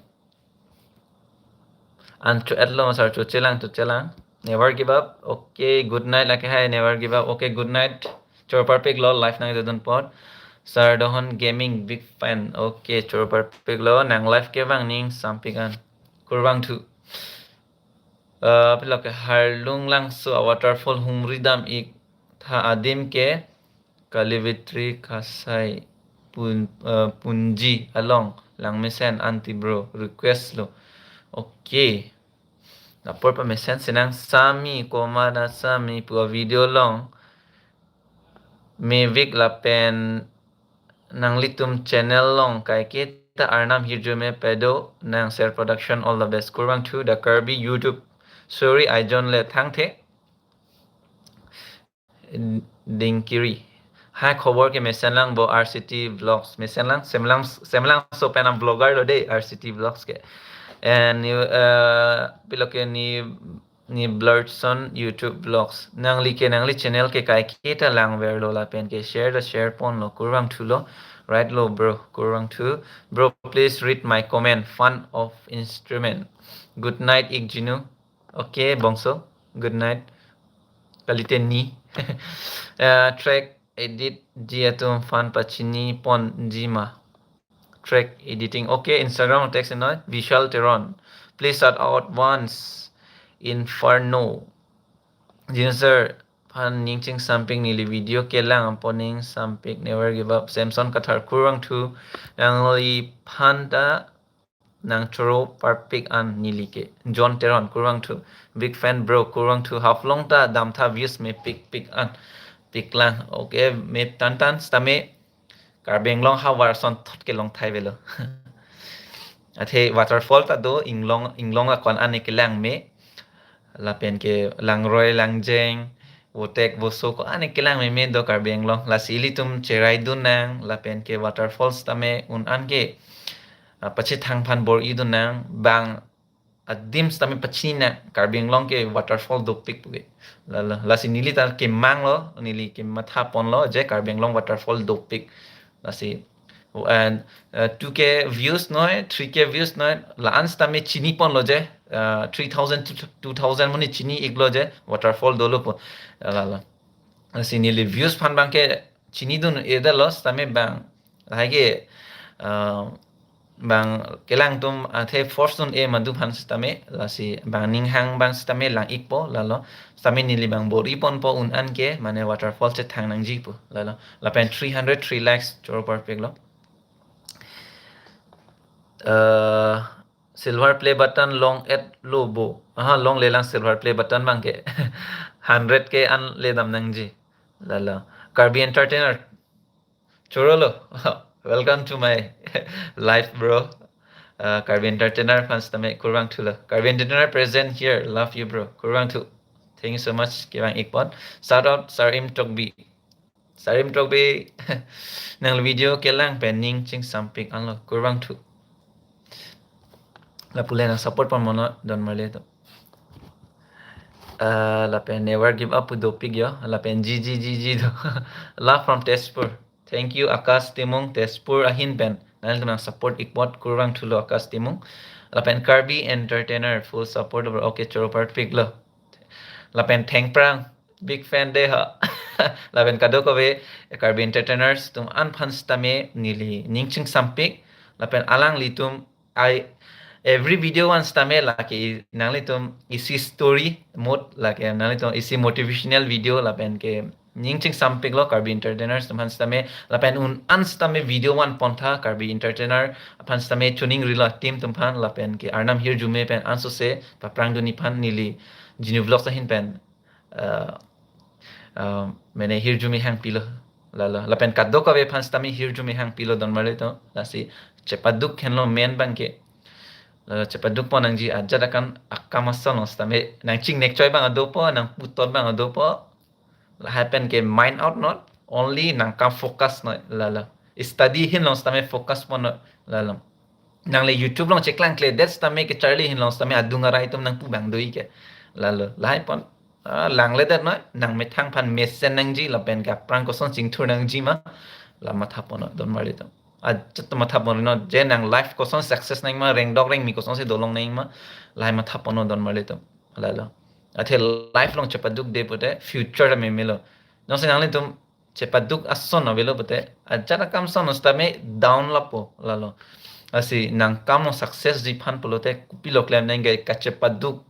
An cho-etlo ma sir, chochelang, chochelang. Never give up. Okay, good night. Lake hai, never give up. Okay, good night. Choro parpiklo, live nangdodun apot. Sir Dohon Gaming, big fan. Okay, choro parpiklo, nang live kevang ning sampik an. Kurvangthu. Eh, pilo ke Harlung Langso a waterfall humri dam-ik tha adim ke Kalivitri Kasai Pun-, eh, Punji along langmesen anti bro, request lo. Okay. Apor pamesen sinang, Sami, komat a Sami pu a video along mevik lapen nanglitum channel along kaiketa arnam hirjume pado nang, Ser Production, all the best. Kurvangthu, The Karbi YouTube. Sorry, I John le thangthe. Dingkiri. Hai, khobor ke mesenlang bo, R C T Vlogs. Mesenlang, Semlang, Semlangso pen a vlogger lo de, R C T Vlogs ke. And you, uh, pilo ke ni, ni Blurtson YouTube Vlogs. Nangli ke, nangli channel ke kaike ta langverlo lapen ke share ta share ponlo, kurvangthulo. Right lo bro, kurvangthu. Bro, please read my comment. Fun of instrument. Good night, Ikjinu. Okay, Bongso. Good night. Kalite ni. Uh, track edit ji atum aphan pachini ponji ma? Track editing. Okay, Instagram text noi. Vishal Teron. Please shout out once. Inferno. Jin sir aphan ning chingsampik, neli video kelang apot ning sampik, never give up. Samson Kathar, kurvangthu. Nangliphan ta nangchoro parpik an neli ke. John Teron, kurvangthu. Big fan bro, kurvangthu. Haflong ta damtha, views mepikpik an. Piklang. Okay, mepik tantan, sitame Karbi Anglong havar asonthot kelong thai avelo. Athe waterfall ta do, inglong, inglong akon an ne kelang me. Lapen ke langroi langjeng, votek voso ko-an ne kelang meme do Karbi Anglong. Lasi ilitum cherai dun nang, lapen ke waterfall sitame un-an ke, ah, pachethang aphan bor-i dun nang, bang adim sitame pachini nang, Karbi Anglong ke waterfall dopik pu ke. Lalo, lasi neli ta kemanglo, neli kematha ponlo je Karbi Anglong waterfall dopik. Lasi, and, uh, two K views noi, three K views noi, la-an sitame chini ponlo je, uh, three thousand, two thousand monit chini iklo je waterfall dolo pu. Lalo. Lasi neli views aphan bang ke chini dun-edetlo, sitame bang lahai ke, uh, bang kelang atum athe force dun-e madu aphan sitame, lasi bang ning hang bang sitame lang ikpo, lalo. Sitame neli bang bor-i ponpo un-an ke, mane waterfall chethang nangji pu, lalo. Lapen three hundred three likes choro parpiklo. Uh, silver play button long-etlo bo. Aha, longlelang silver play button bang ke. Hundred K an le dam nangji. Lalo. Karbi Entertainer. Chorolo. Welcome to my live, bro. Uh, Karbi Entertainer aphan sitame kurvangthulo. Karbi Entertainer present here. Love you, bro. Kurvangthu. Thank you so much. Kevang ikpon. Shout out Sarim Tokbi. Sarim Tokbi. Nang video kelang pen ning chingsampik anlo. Kurvangthu. Lapu le nang support pon mono don marli atum. Uh, lapen never give up pu dopik yo. Lapen G G G G do. Love from Tezpur. Thank you, Akash Timung, Tezpur ahin pen. Nang nang support ikpot, kurvangthulo Akash Timung. Lapen Karbi Entertainer, full support over. Okay, choro parpiklo. Lapen Thengprang, big fan de ha. Lapen kadokave Karbi Entertainers atum an aphan sitame neli ning chingsampik. Lapen alanglitum, I, every video an sitame lake nanglitum isi story mot, lake nanglitum isi motivational video lapen ke ning chingsampiklo Karbi Entertainers atum aphan sitame, lapen un-an sitame video an pontha Karbi Entertainer aphan sitame choningrilo team atum aphan, lapen ke Arnam Hirjume pen ansose paprang dunji aphan neli Genu Vlogs ahin pen, uh, uh, mane hirjume hangpilo. Lalo, lapen kadokave aphan sitame hirjume hangpilo don marli atum. Lasi chepaduk henlo main bang ke. Lalo chepaduk pon nangji, ajat akam, akam ason lo sitame nang chingnek choi bang adopo, nang putot bang adopo. Lahai pen ke mind out not, only nang kam focus noi, lalo. Study henlo sitame focus pon noi, lalo. Nang le YouTube along cheklangkledet sitame kecharli henlo sitame adung arai atum nang pu bang doi ke. Lalo, lahai pon, ah, langledet noi, nang methang aphan mesen nangji, lapen ke aphrang koson chingthur nangji ma, la matha pon noi don marli atum. Ajat matha pon noi je nang life koson success nang ma, rengdok rengmi kosonsi dolong nang ma, lahai matha pon noi don marli atum. Lalo. Athe life along chepadukde pute future ta memelo. Jongsi nanglitum chepaduk ason avelo pute, ajat akam ason sitame down lapo, lalo. Lasi nang kam along success ji aphan pulote kopilo klem nangke, kachepaduk,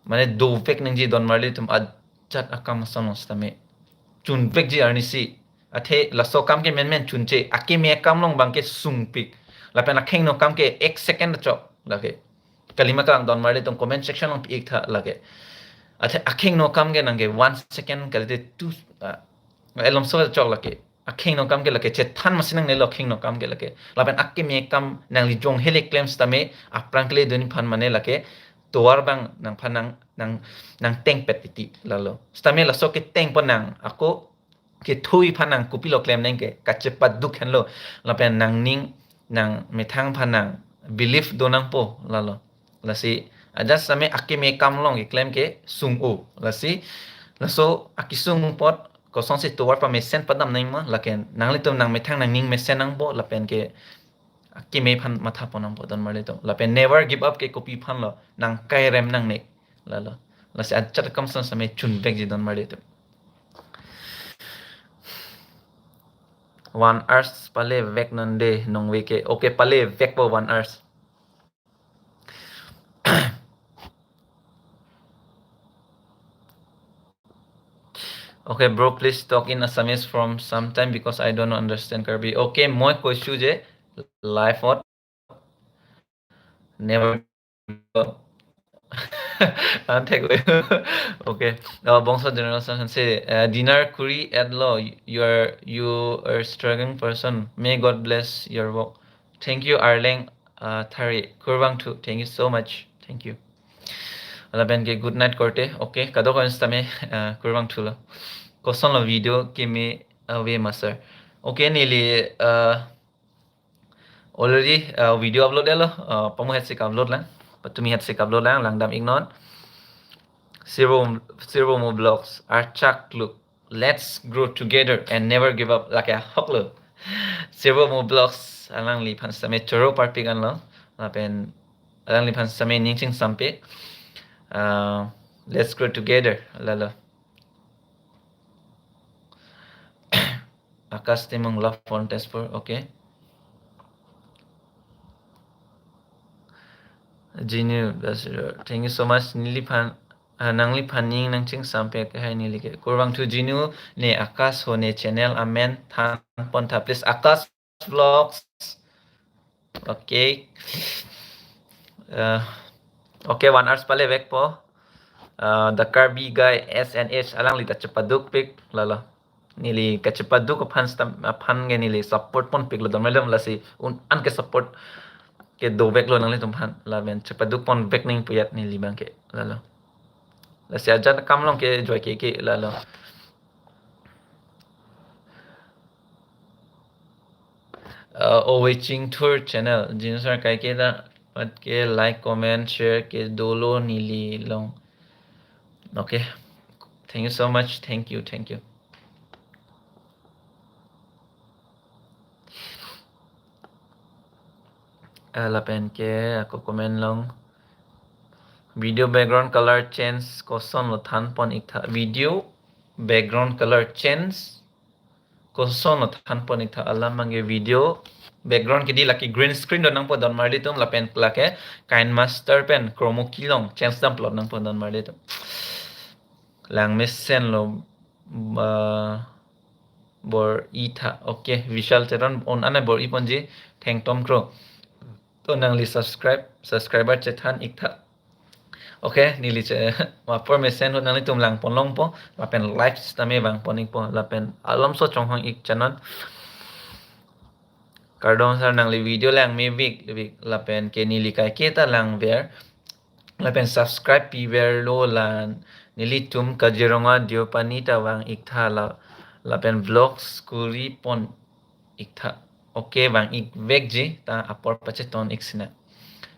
mane dovek nangji don marli atum, ajat akam ason sitame chunvekji arnisi. Athe laso akam ke menmen chunche, akeme akam along bang ke sungpik. Lapen akhengno akam ke ek second chok lake. Kalima kang don marli atum comment section along pi-ik tha lake. Athe akhengno akam ke nang ke one second kalite two, ah, elomso chok lake. Akhengno akam ke lake chethan masi nangnelo akhengno akam ke lake. Lapen akeme akam nangli jong hele klem sitame aphrang kele dunji aphan mane lake tovar bang nangphan nang, nang, nang tengpet titi, lalo. Sitame laso keteng pon nang ako kethui aphan nang kopilo klem nangke, kachepaduk henlo. Lapen nangning, nang methang aphan nang, belief do nangpo lalo. Lasi ajat same akeme kam along keklem ke sung-o. Lasi laso akesung apot kosonsi tovar pamesen padam nangma, lake nanglitum nangmethang nangning mesen nangpo lapen ke akeme aphan matha pon nangpo don marlitum. Lapen never give up ke kopi aphanlo, nangkairem nangne lalo. Lasi ajat akam same chunvekji don marlitum. One hours palevek non de nongve ke. Okay, palevekpo one hours. Okay, bro, please talk in Assamese from some time because I don't understand Karbi. Okay, মই কৈছো যে live-ত never. Ang thek. Okay. Uh, Bongso General Sanse, uh, dinner kuri at lo. You are, you are struggling person. May God bless your work. Thank you, Arleng, uh, Thari. Kurvangthu. Thank you so much. Thank you. Lapen ke good night korte. Okay, kadokave sitame, uh, kurvangthulo. Kosonlo video keme ave ma sir. Okay, neli, uh, already, uh, video upload-etlo, uh, pamu hetsik upload lang, patumi hetsik upload lang, langdam-iknon. Sirvo, Sirvomo Vlogs, Archak Look, let's grow together and never give up, lake ahoklo. Sirvomo Vlogs, alangliphan sitame choro parpik anlo, lapen alangliphan sitame ning chingsampik, uh, let's grow together, lalo. Akash Timung, love from Tezpur, okay. Jinu, that's, uh, thank you so much. Neliphan, uh, nangliphan ning nangchingsampik hai neli ke. Kurvangthu Jinu, ne Akash ho ne channel amen than pon tha, please. Akash Vlogs. Okay. Uh, okay, one hours palevekpo. Uh, the Karbi guy S N H, alangli ta chepadukpik lalo. Neli kachepaduk aphan stam-, aphan ke neli support ponpiklo don marlitum, lasi un-an ke support ke doveklo nanglitum aphan, lapen chepaduk ponvek nangpo ajat neli abang ke lalo. Lasi ajat akam along ke joike ke lalo. Uh, Ove Chingthur channel, Jinu sir kaike ta, but ke like, comment, share ke dolo neli along. Okay. Thank you so much. Thank you, thank you. Eh, lapen ke ako comment along. Video background color change kosonlo than pon-iktha. Video background color change kosonlo than pon-iktha, alam abang ke video background ke di lake green screen do nangpo don marlitum, lapen lake KineMaster pen chroma key along change dam plot nangpo don marlitum. Lang mesenlo, uh, bor-itha. Okay, Vishal Teron un-an bor-iponji, thengtom kro. To nangli subscribe, subscriber chethan-iktha. Okay, neli che, mapor mesen ahut nanglitum lang pon longpo, lapen live sitame vang pon-ikpo, lapen alomso chonghong-ik channel. Kardom sir, nangli video lang mevek, vek, lapen ke neli kaike ta langver, lapen subscribe piverlo, la nelitum Kaziranga Deopani ta vang-iktha la, lapen vlogs kuri pon-iktha. Okay, vang-ikvekji, ta apor pacheton-ik sinang.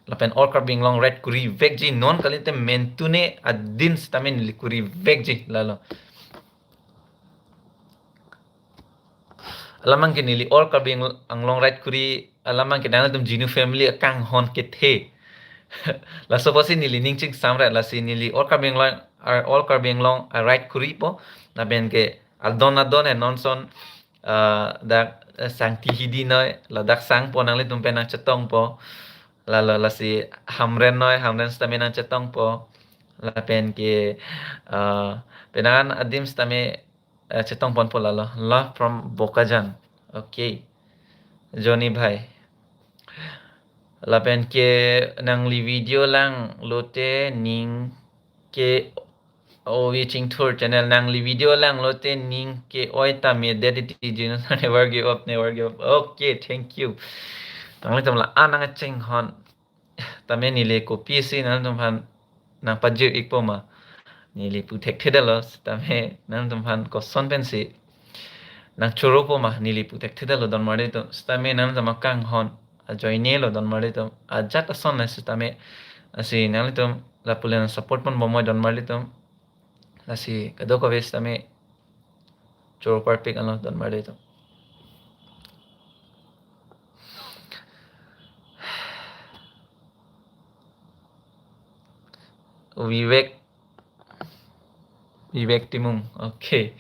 Lapen All Karbi Anglong raid kurivekji, non kalite mentune adin sitame neli kurivekji lalo. Alam abang ke neli All Karbi Anglong raid kuri, alam abang ke nangtum Jinu family akanghon kethe. Laso apotsi neli ning chingsamret, lasi neli All Karbi Anglong, ar All Karbi Anglong, ah, raid kuripo, lapen ke adon adon e non ason, ah, dak, eh, Sangti Hidi noi, ladak sangpo, nanglitum pen nangchetongpo. Lalo lasi Hamren noi, Hamren sitame nangchetongpo. Lapen ke, ah, penang adim sitame, eh, chetong ponpo lalo. Love from Bokajan. Okay. Johnny bhai. Lapen ke nangli video langlote ning ke-oi, Chingthur channel, nangli video langlote ning ke-oi tame det iti, Jinu sir, never give up, never give up. Okay, thank you. Nanglitum la-an nangchinghon. Tame neli kopisi nanglitum aphan nangpajir-ikpo ma. Neli pu thekthedetlo, tame nanglitum aphan koson pensi nangchoropo ma, neli pu thekthedetlo don marlitum. Sitame nanglitum akanghon ajoine lo don marli atum. Ajat ason la sitame, lasi nanglitum lapulen support pon bomoi don marli atum. Lasi kadokave sitame choro parpik anlo don marli atum. Vivek, Vivek Timung. Okay.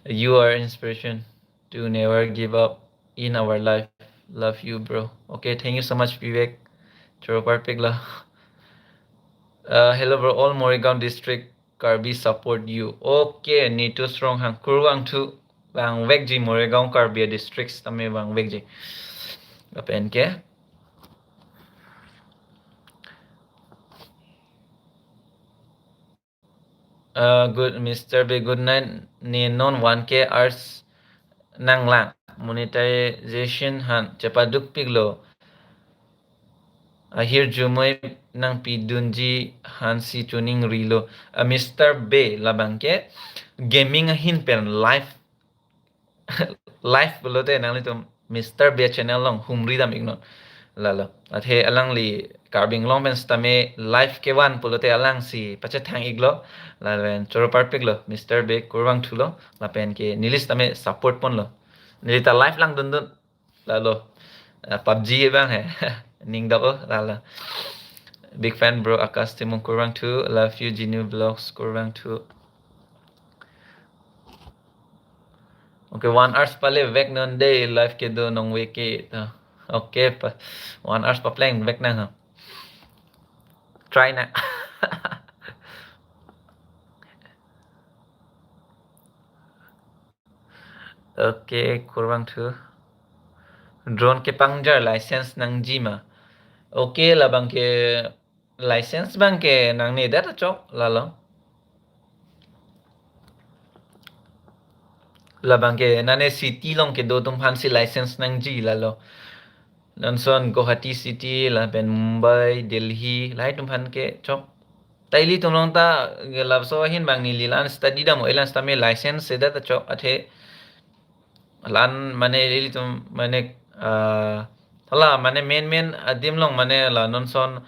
You are inspiration to never give up in our life. Love you, bro. Okay, thank you so much, Vivek. Choro parpik lo. Uh, hello, bro. All Morigaon district Karbi support you. Okay, Nitus Ronghang, kurvangthu, vangvekji Morigaon Karbi district sitame vangvekji. Lapen ke. Uh, good, Mister B, good night. Ne non one K hours nanglang. Monetization han chepadukpiklo. Ahirjume nangpidunji hansi chuning rilo. Uh, Mister B, labang ke gaming ahin pen live, live pulote nanglitum Mister B channel along humri dam iknon. Lalo. Athe alangli Karbi Anglong pen sitame live kevan pulote alangsi pachethang iklo. Lapen choro parpik lo, Mister B kurvangthu lo. Lapen ke neli sitame support ponlo. Neli ta live langdundun. Lalo. Uh, PUBG abang he. Ning dok o, lalo. Big fan, bro. Akash Timung, kurvangthu. Love you, Jinu Vlogs, kurvangthu. Okay, one hours pale vek non de, live kedo nong vek ke. Uh, okay, pa, one hours papleng vek nang ha. Try na. Okay, kurvangthu. Drone kepangjar license nangji ma? Okay, labang ke license abang ke nangnedet achok, lalo. Labang ke nane city along kedo atum aphansi license nangji, lalo. Non ason Guwahati city, lapen Mumbai, Delhi, lahai atum aphan ke chok. Ta ilitum along ta, labangso ahin abang neli la-an study dam o, la-an sitame license sedet achok, athe la-an mane ilitum mane, ah, hala mane main main adim along mane la non ason,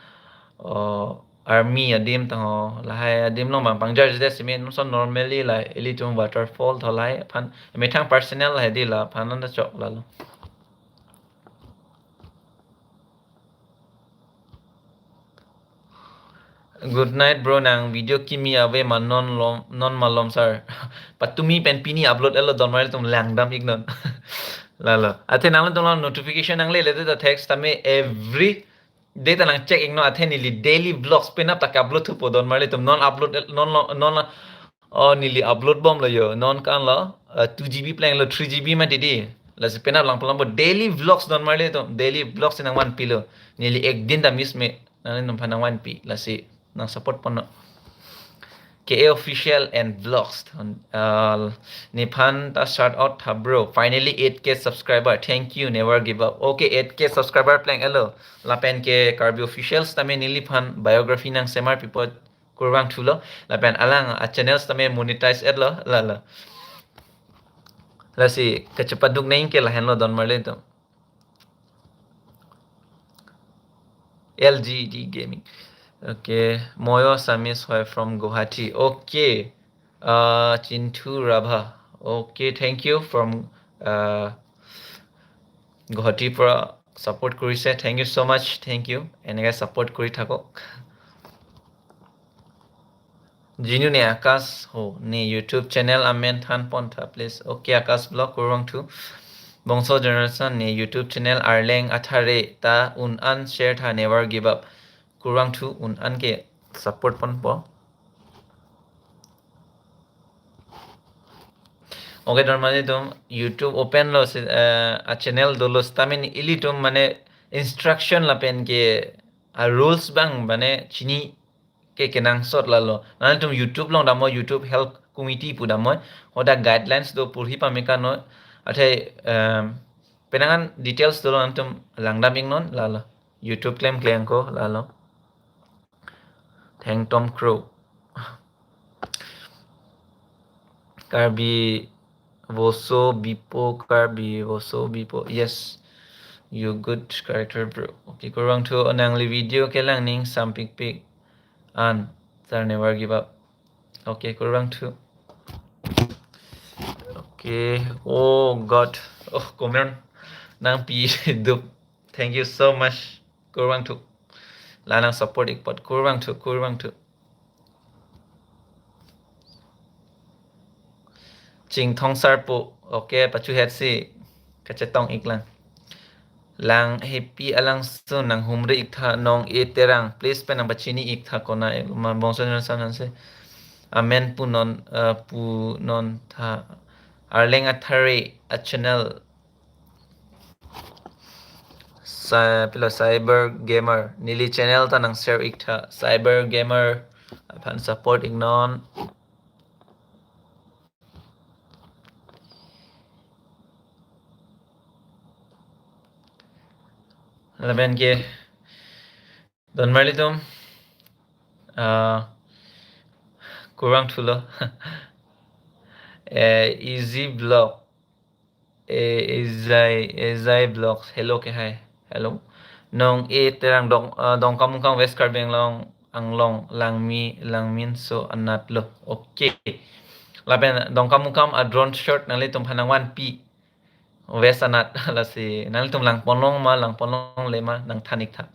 oh, army adim tangho, lahai adim along abang pangjarjedet sitame non ason normally la ilitum waterfall tholai aphan, methang personal lahai di, la aphan anta chok, lalo. Good night, bro. Nang video kimi ave ma non lom, non malom, sir. Patumi pen pini upload etlo, don marli atum langdam iknon. Lalo. Athe nanglitum along notification nanglele ta thek sitame every day ta nang check iknon, athe neli daily vlogs penap ta ke-upload thupo, don marli atum. Non upload el-, non lo, non lo, oh, neli upload bomlo yo. Non kan lo, uh, two G B plenglo, three G B mati di. Lasi penap lang palampo daily vlogs, don marli atum. Daily vlogs nangvanpilo. Neli ek din ta miss me. Nanglitum aphan nangvanpi. Lasi nang support ponnon. K A Official and Vlogs. Uh, nephan ta shout out tha, bro. Finally eight K subscriber. Thank you. Never give up. Okay, eight K subscriber pleng etlo. Lapen ke Karbi Official sitame neliphan biography nang semar pipo, kurvangthulo. Lapen alang a channel sitame monetize etlo, lalo. Lasi kachepaduk nang ke lahenlo, don marli atum. L G D Gaming. Okay, Moyo Samis Hoi from Guwahati. Okay, uh, Chintu Rabha. Okay, thank you from, uh, Guwahati pora support korise. Thank you so much. Thank you. Eneke support kori thakok. Jinu ne Akash ho, ne YouTube channel amen than pon tha, please. Okay, Akash Vlog, kurvangthu. Bongso Generation ne YouTube channel arleng athare ta un-an share tha, never give up. Kurvangthu, un-an ke support ponpo. Okay, don marli atum, YouTube open lo si, eh, a channel dolo sitame ilitum mane instruction lapen ke a rules abang mane chini ke kenangsot, lalo. Nanglitum YouTube along damnoi, YouTube Health Committee pu damnoi, hoda guidelines do, purhi pame kangnoi. Athe, em, penang an details dolo, nanglitum langdam iknon, lalo. YouTube klemkle ako, lalo. Thengtom Kro. Karbi Voso Bipo, Karbi Voso Bipo. Yes. You good character, bro. Okay, kurvangthu, nangli video kelang ning sampikpik an, sir never give up. Okay, kurvangthu. Okay, oh God. Oh, comment nangpi dup. Thank you so much. Kurvangthu. La nang support ik apot, kurvangthu, kurvangthu. Chingthong Sarpo. Okay, pachuhet si kachetong iklang. Lang Happy alangsun nang humri iktha, Nong-e Terang. Please pen nang pachini iktha, kona ma bongso nang sam nang se. Amen punon, eh, punon tha. Arleng Athare a channel. Sa-, pilo Cyber Gamer. Neli channel ta nang share iktha. Cyber Gamer aphan support iknon. Lapen ke donmarlitum, ah, kurvangthulo. Eh, Easy Vlog. Eh, Ezai, Ezai Vlogs. Hello ke hai. Hello. Nong-e Terang Dong, ah, Dongkamukam West Karbi Anglong, Anglong, Langmi, Langminso anatlo. Okay. Lapen Dongkamukam a drone shot nanglitum aphan nangvanpi. West anat lasi nanglitum langponlong ma, langponlongle ma, nangthan iktha.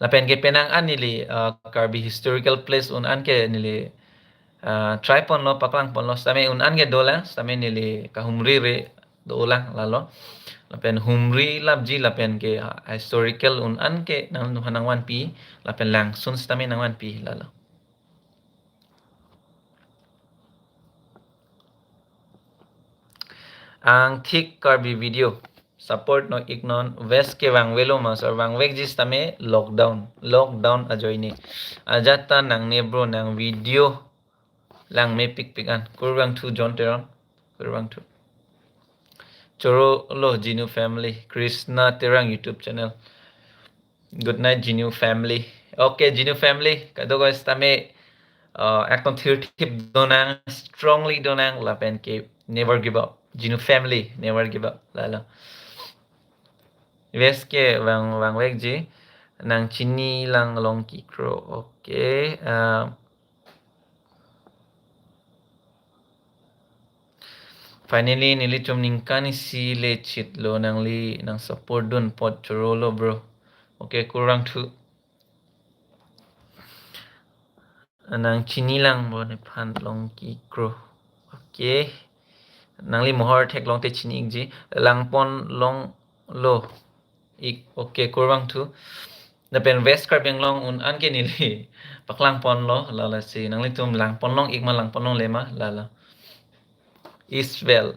Lapen ke penang an neli, ah, Karbi historical place un an ke neli, ah, try ponlo, paklang ponlo, sitame un an ke dolang, sitame neli kahumri re dolang lalo. Lapen humri lapji lapen ke, ah, historical un an ke nangtum aphan nangvanpi, lapen langsun sitame nangvanpi lalo. Angthik Karbi video. Support non iknon. West ke vangvelo ma sir, vangvekji sitame lockdown. Lockdown ajoine. Ajat ta nangne bro, nang video langmepikpik an. Kurvangthu John Teron. Kurvangthu. Chorolo Jinu family. Krishna Terang YouTube channel. Good night, Jinu family. Okay, Jinu family. Kadokave sitame, uh, ekdom thirthip donang, strongly donang, lapen ke never give up. Jinu family, never give up. Lalo. West ke vang, vangvekji. Nang chinilang Longki Kro. Okay. Uh, Finally, nelitum ningkan isi le chitlo, nangli nang support dun apot chorolo, bro. Okay, kurvangthu. Nang chinilang bro nephan Longki Kro. Okay. Nangli mohor theklong te chini ikji. Langponlonglo ik, okay, kurvangthu. Lapen West Karbi Anglong un an ke neli paklang ponlo, lalo si nanglitum langponlong ik ma, langponlongle ma, lalo. Eastwell.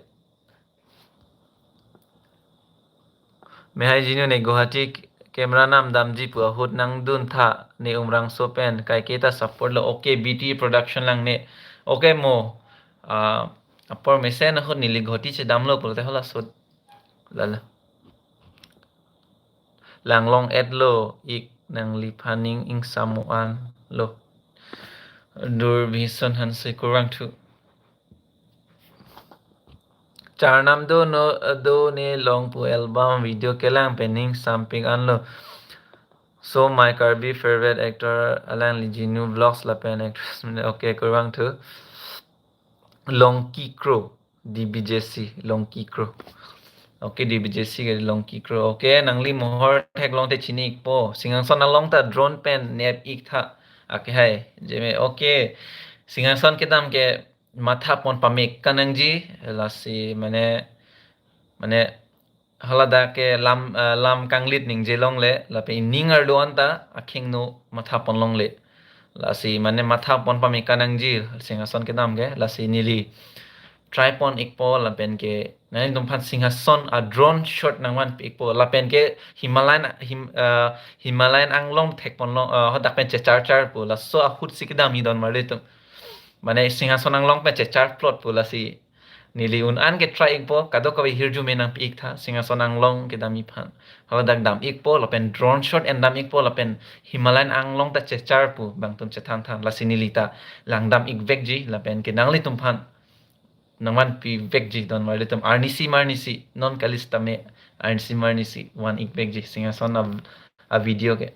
Mehai Jinu, ne Guwahati camera nam damji pu ahut nangdun tha, ne Umrangso pen, kaike ta support lo. Okay, B T production lang ne. Okay mo, ah, apor mesen ahut neli Guwahati chedamlo pulote hala sot. Lalo. Langlong-etlo ik, nangliphan ning ingsam-o anlo. Durbison Hanse, kurvangthu. Charnam do no, do ne long pu album video kelang pen ning sampik anlo. So my Karbi favorite actor alangli Jinu Vlogs lapen actress mene. Okay, kurvangthu. Longki Kro, D B J C, Longki Kro. Okay, D B J C ke Longki Kro. Okay, nangli mohor theklong te chini ikpo. Singhason along ta drone pen nep iktha. Okay, hai. Jeme, okay. Singhason kedam ke matha pon pame kanangji, lasi mane, mane haladak ke lam, eh, lam kanglit ningje longle, lapen ining arlo anta akhingno matha ponlongle. Lasi mane matha pon pame kanangji Singhason kedam ke, lasi neli try pon ikpo lapen ke nanglitumphan Singhason a drone shot nangvanpi ikpo lapen ke Himalayan, Him-, eh, Himalayan anglong thek ponlong, eh, hadak pen checharchar pu, laso ahut si kedam idon marlitum. Mane Singhason anglong pen chechar plot pu, lasi neli un an ke try ikpo, kadokave hirjume nangpi iktha, Singhason anglong kedam iphan. Haladak dam ikpo, lapen drone shot en dam ikpo, lapen Himalayan anglong ta chechar pu, bangtum chethan than, lasi neli ta langdam ikvekji, lapen ke nanglitumphan nangvanpi vekji don marli atum, arnisi marnisi, non kali sitame arnisi marnisi van-ik vekji Singhason a, a video ke.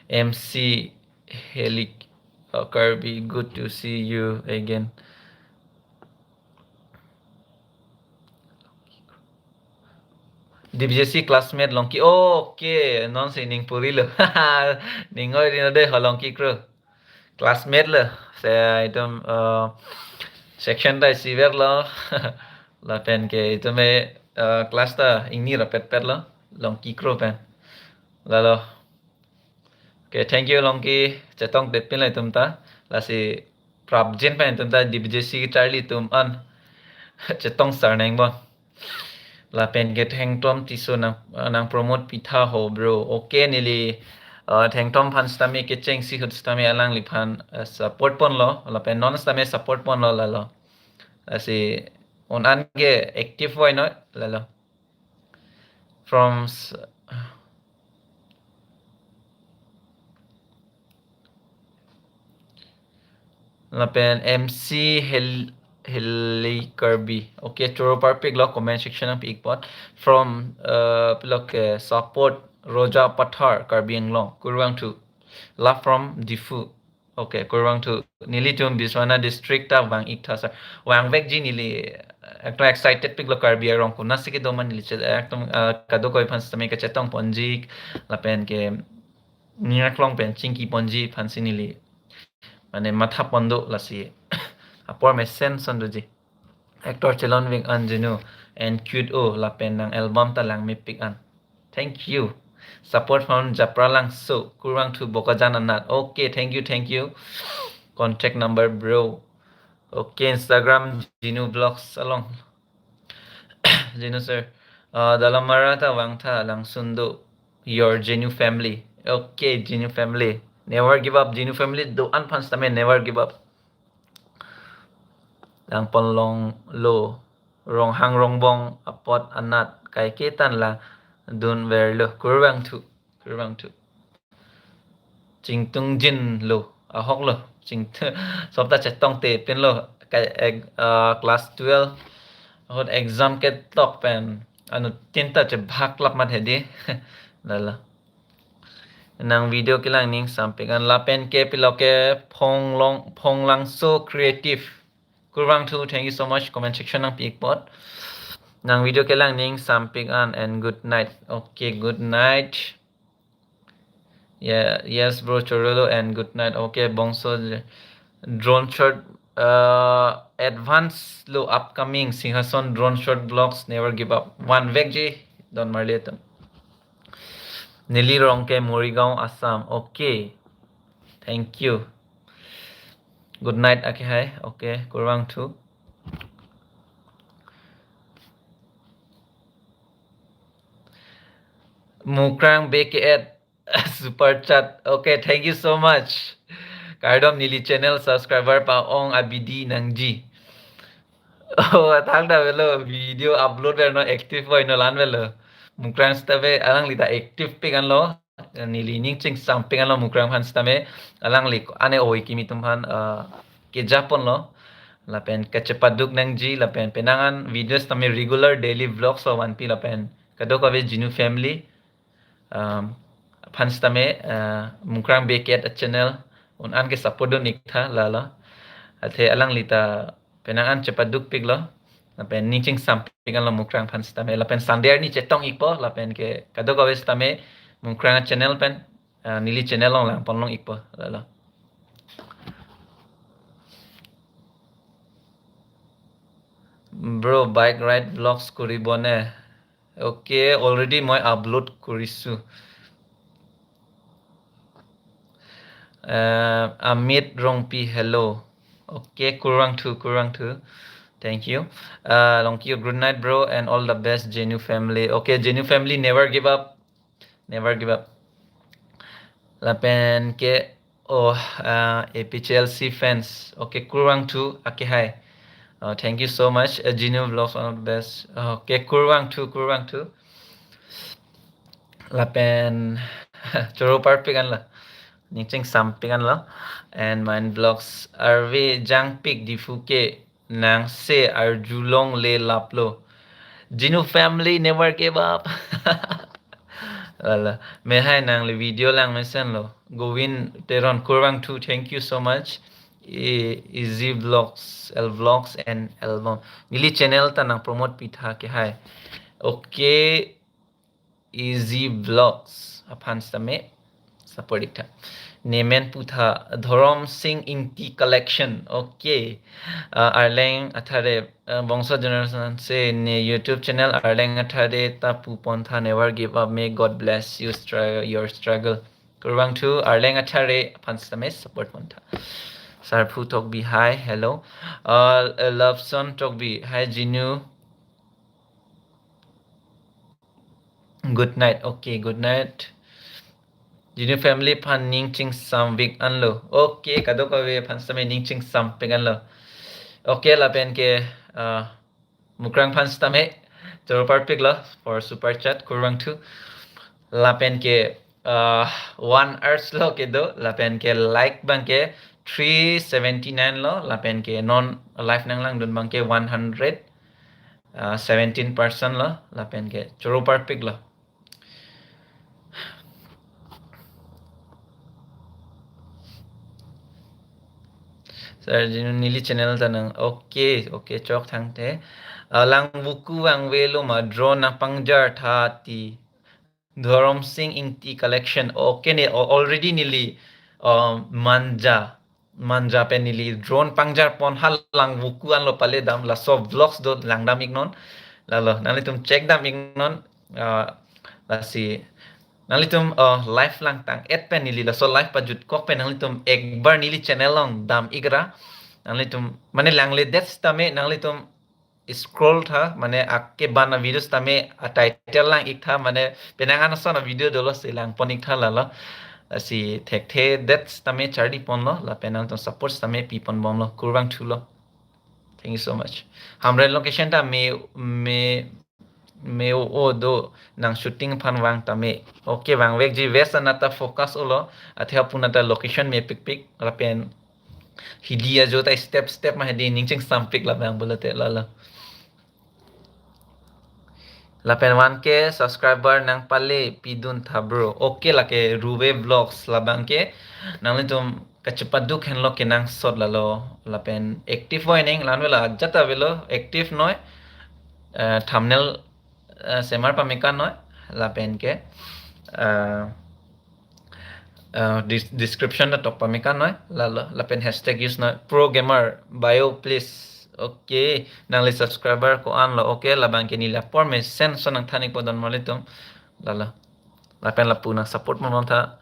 M C Helik, uh, Karbi, good to see you again. D B J C classmate Longki. Oh, okay, non si ning purilo. Ning oi rin ode ho Longki kro. Classmate lo. Se itum, uh, section ta isiver lo. Lapen ke itum e, uh, class ta ingni rapet pet lo. Longki kro pen. Lalo. Okay, thank you Longki. Chetong tepin la itum ta. Lasi prapjin pen itum ta D B J C charli atum an chetong sar nang bon. Lapen ke Thengtom Tisso nang, nang promote pitha ho bro. Okay, neli, uh, Thengtom aphan sitame kechengsi ahut sitame alangliphan, uh, support ponlo. Lapen non sitame support ponlo lalo. Lasi un-an ke active voi no lalo. From s-, lapen M C Hel-, Heli Karbi. Okay, choro parpik lo comment section nangpi-ik apot. From, uh, pilo ke support Roja Pathar, Karbi Anglong. Kurvangthu. Love from Diphu. Okay, kurvangthu. Nelitum Banswara district ta vang-ik tha sir. Vang vekji neli, uh, ekta excited pik lo Karbi arong konatsi kedo ma neli che-, ekdom, uh, kadokave aphan sitame kachetong ponji lapen ke ning aklong pen chingki ponji aphansi neli mane matha pon do lasi. Apor mesen son doji. Actor Chelonvik an Jinu and cute o lapen nang album ta langmepik an. Thank you. Support from Japralangso, kurvangthu Bokajan anat. Okay, thank you, thank you. Contact number bro. Okay, Instagram Jinu Vlogs along. Jinu sir. Uh, Dalamara ta vangtha, langsun do. Your Jinu family. Okay, Jinu family. Never give up, Jinu family. Do-an aphan sitame never give up. Langpon longlo. Ronghang Rongbong apot anat kaike tan langdun verlo. Kurvangthu. Kurvangthu. Chingtungjin lo, ahok lo, chingtu-, sopta chetong tepin lo, ka-, ek-, ah, class twelve ahut exam ketok pen, anuttin ta chebhak lap mat hedi. Lalo. Nang video kelang ning sampik an lapen ke pilo ke Phonglong, Phonglangso Creative. Kurvangthu, thank you so much. Comment section nangpi-ik apot. Nang video kelang ning sampik an and good night. Okay, good night. Yeah, yes, bro, chorolo and good night. Okay, bongso j-, drone shot, uh, advance lo upcoming Singhason drone shot vlogs, never give up. Van vekji, don marli atum. Neli rong ke Morigaon, Assam. Okay. Thank you. Good night, akehai. Okay, kurvangthu. Mukrang B K at super chat. Okay, thank you so much. Kardom, neli channel subscriber pa-ong abidi nangji. Oh, thangta avelo, video upload ver no active voi no, la-an avelo. Mukrang sitame alangli ta active pik anlo. Neli ning chingsampik anlo Mukrang aphan sitame. Alangli ane oi kimi atum aphan, uh, keja ponlo. Lapen kachepaduk nangji, lapen penang an videos tame regular daily vlogs lo vanpi lapen kadokave Jinu family. Um, aphan sitame, uh, Mukrang B K at a channel un-an ke support dun-ik tha lalo. Athe alangli ta penang an chepaduk pik lo. Lapen ning chingsampik anlo Mukrang aphan sitame. Lapen Sunday arni chetong-ikpo, lapen ke kadokave sitame Mukrang channel pen, uh, neli channel along langpon long-ikpo lalo. Bro, bike ride vlogs kuribo ne? Okay, already মই upload কৰিছো. Uh, Amit Rongpi, hello. Okay, kurvangthu, kurvangthu. Thank you. Uh, Longki, good night, bro, and all the best, Jinu family. Okay, Jinu family, never give up. Never give up. Lapen ke, oh, uh, A P H L C fans. Okay, kurvangthu, akehai. Uh, thank you so much. Uh, Jinu Vlogs, one of the best. Okay, kurvangthu, kurvangthu. Lapen Choro parpik anlo. Ning chingsampik anlo. And Mind Vlogs, arve jangpik Diphu ke nang se arjulongle laplo. Jinu family never give up. Lalo. Mehai nangli video lang mesenlo. Govin Teron, kurvangthu, thank you so much. E-, Easy Vlogs, L Vlogs and Album. Neli channel ta nang promote pitha ke hai. Okay, Easy Vlogs. Aphan sitame support iktha. Nemen putha, Dhorom Sing Ingti Collection. Okay. Uh, Arleng Athare, uh, Bongso Generation se ne YouTube channel Arleng Athare ta pu pontha, never give up. May God bless you, str-, your struggle. Kurvangthu, Arleng Athare aphan sitame support pontha. Sarphu Tokbi, hi, hello. Uh, uh, Loveson Tokbi, hi Jinu. Good night. Okay, good night. Jinu family aphan ning chingsamvik anlo. Okay, kadokave aphan sitame ning chingsampik anlo. Okay, lapen ke, uh, Mukrang aphan sitame choro parpiklo for super chat, kurvangthu. Lapen ke, uh, one hours lo kedo, lapen ke like abang ke three seventy-nine lo, lapen ke non live nanglangdun abang ke one hundred, uh, seventeen person lo, lapen ke choro parpiklo. Sir, Jinu neli channel ta nang. Okay, okay, chok thangte. Uh, Langvoku vangvelo ma, drone nangpangjar tha ti. Dhorom Sing Ingti Collection. Okay ne, al-, already neli, um, Manja. Manja pen neli drone pangjar pon, ha Langvoku anlo pale dam, laso vlogs do langdam iknon. Lalo, nanglitum check dam iknon. Uh, lasi, nanglitum, uh, live langtang-et pen neli laso live pajutkok pen nanglitum ekbar neli channel along dam ikra. Nanglitum, mane langledet sitame nanglitum scroll tha, mane akeban a-video sitame a-title lang iktha, mane penang an ason a-video dolo si lang pon iktha lalo. Lasi thekthedet sitame charli ponlo, lapen nangtum support sitame pi pon bomlo, kurvangthulo. Thank you so much. Hamren location ta me, me, me o, o do nang shooting aphan vang tame. Okay, vangvekji, West anat ta focus olo, athe apuna ta location mepikpik, lapen hidi ajo ta step step ma hidi ning chingsampik labang pulote lalo. Lapen one K subscriber nangpale pidun tha bro. Okay, lake Ruve Vlogs labang ke nanglitum kachepaduk henlo kenangsot lalo. Lapen active oi ning lanvelo, ajat avelo, active noi. Eh, thumbnail, eh, semar pameka noi. Lapen ke, eh, uh, dis-, description ta tok pameka noi, lalo, lapen hashtag use noi, pro gamer bio please. Okay, nangli subscriber ko-an lo? Okay, labang ke neli apor mesen ason nangthan ikpo don marlitum, lalo, lapen lapu nang support mo tha.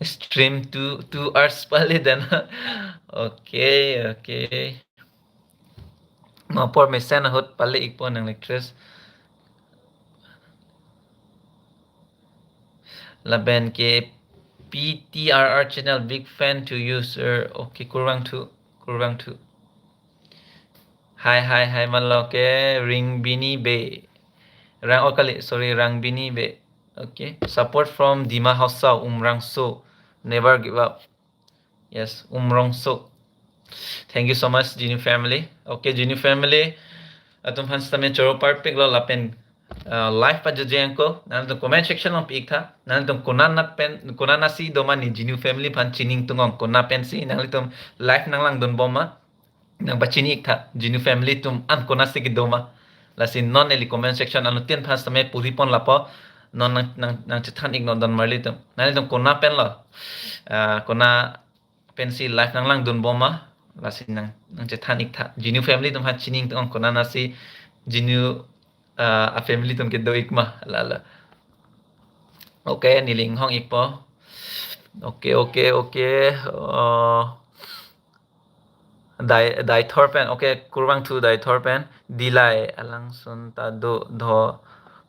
Stream two, two hours pale dan. Okay, okay. Mo apor mesen ahut pale ikpo nang lectures. Lapen ke P T R R channel, big fan to you, sir. Okay, kurvangthu, kurvangthu. Hi, hi, hi, malo ke Ringbini Bey. Rang, oh, kali, sorry, Rangbini Bey. Okay. Support from Dima Hasao, Umrangso. Never give up. Yes, Umrangso. Thank you so much, Jinu family. Okay, Jinu family. Atum aphan sitame choro parpiklo lapen, uh, live pajutje ako. Nanglitum comment section along pi iktha. Nanglitum konat pen, konatsi doma ne Jinu family aphan chini ingtung ong, konat pensi nanglitum live nanglangdun bomma. Nangpachini iktha, Jinu family atum an konatsi kedoma. Lasi non neli comment section anuttin aphan sitame puri pon lapo. Non nang, nang, nangchethan iknon don marlitum. Nanglitum konat penlo. Ah, konat pensi live nanglangdun bomma. Lasi nang, nangchethan iktha. Jinu family atum aphan chini ingtung ong, konatsi Jinu, ah, a-family atum kedo ikma, lalo. Okay, neli inghong ikpo. Okay, okay, okay. Uh, Dai, Daithor pen. Okay, kurvangthu Daithor pen. Dilai alangsun ta do, do,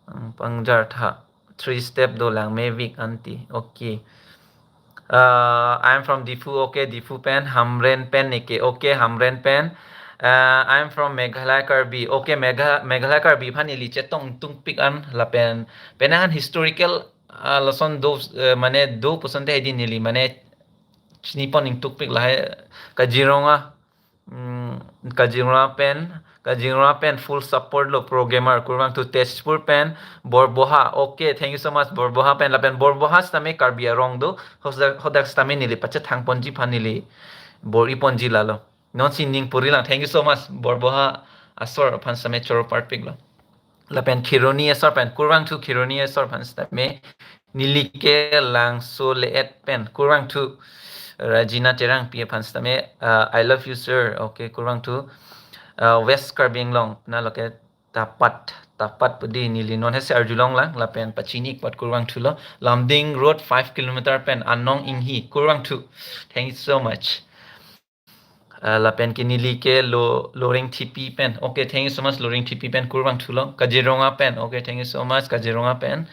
ang pangjar tha. Three step dolang mevik anti. Okay. Uh, I'm from Diphu. Okay, Diphu pen. Hamren pen neke. Okay, Hamren pen. Uh, I'm from Meghalaya Karbi. Okay, Megha-, Meghalaya Karbi aphan neli chetong tungpik an lapen penang an historical, uh, lason do, uh, mane do pusonte hedi neli mane chinipon ingtukpik lahai Kaziranga, mm, Kaziranga pen, Kaziranga pen full support lo programmer kurvangthu Tezpur pen Borboha. Okay, thank you so much Borboha pen lapen Borboha sitame Karbi arong do hodak, hodak sitame neli pachethangponji aphan neli bor-iponji lalo. Non si ning purilang. Thank you so much Borboha asor aphan sitame choro parpiklo. Lapen Khironi asor pen kurvangthu Khironi asor aphan sitame neli ke Langso le-et pen kurvangthu Rajina Terangpi aphan sitame, uh, I love you sir. Okay, kurvangthu, uh, West Karbi Anglong na loke Tapat, Tapat pudi neli non hesi arjulonglang lapen pachini ikpat kurvangthulo. Lumding Road five kilometer pen Anong Inghi kurvangthu. Thank you so much. Uh, lapen ke neli ke Lo, Loring Thipi pen. Okay, thank you so much Loring Thipi pen kurvangthulo. Kaziranga pen. Okay, thank you so much Kaziranga pen.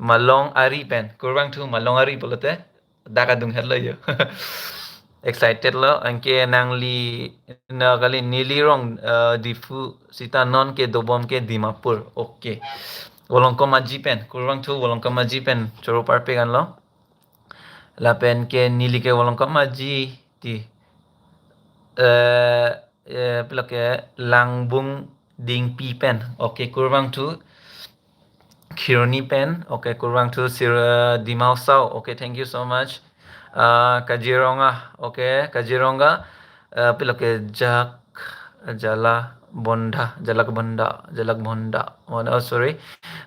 Malong Ari pen kurvangthu, Malong Ari pulote dak adung hetlo yo. Excited lo, anke nangli na kali neli rong, uh, Diphu sita non ke dobom ke Dimapur. Okay. Volongkom Aji pen kurvangthu, Volongkom Aji pen choro parpik anlo. Lapen ke neli ke Volongkom Aji ti, eh, eh, pilo ke Langbung Dingpi pen. Okay, kurvangthu Khironi pen. Okay, kurvangthu Sir, eh, Dimausau. Okay, thank you so much. Uh, Kaziranga. Okay, Kaziranga. Uh, pilo ke Jak, Jala Bonda, Jalak Bonda, Jalak Bonda. Oh, no, sorry.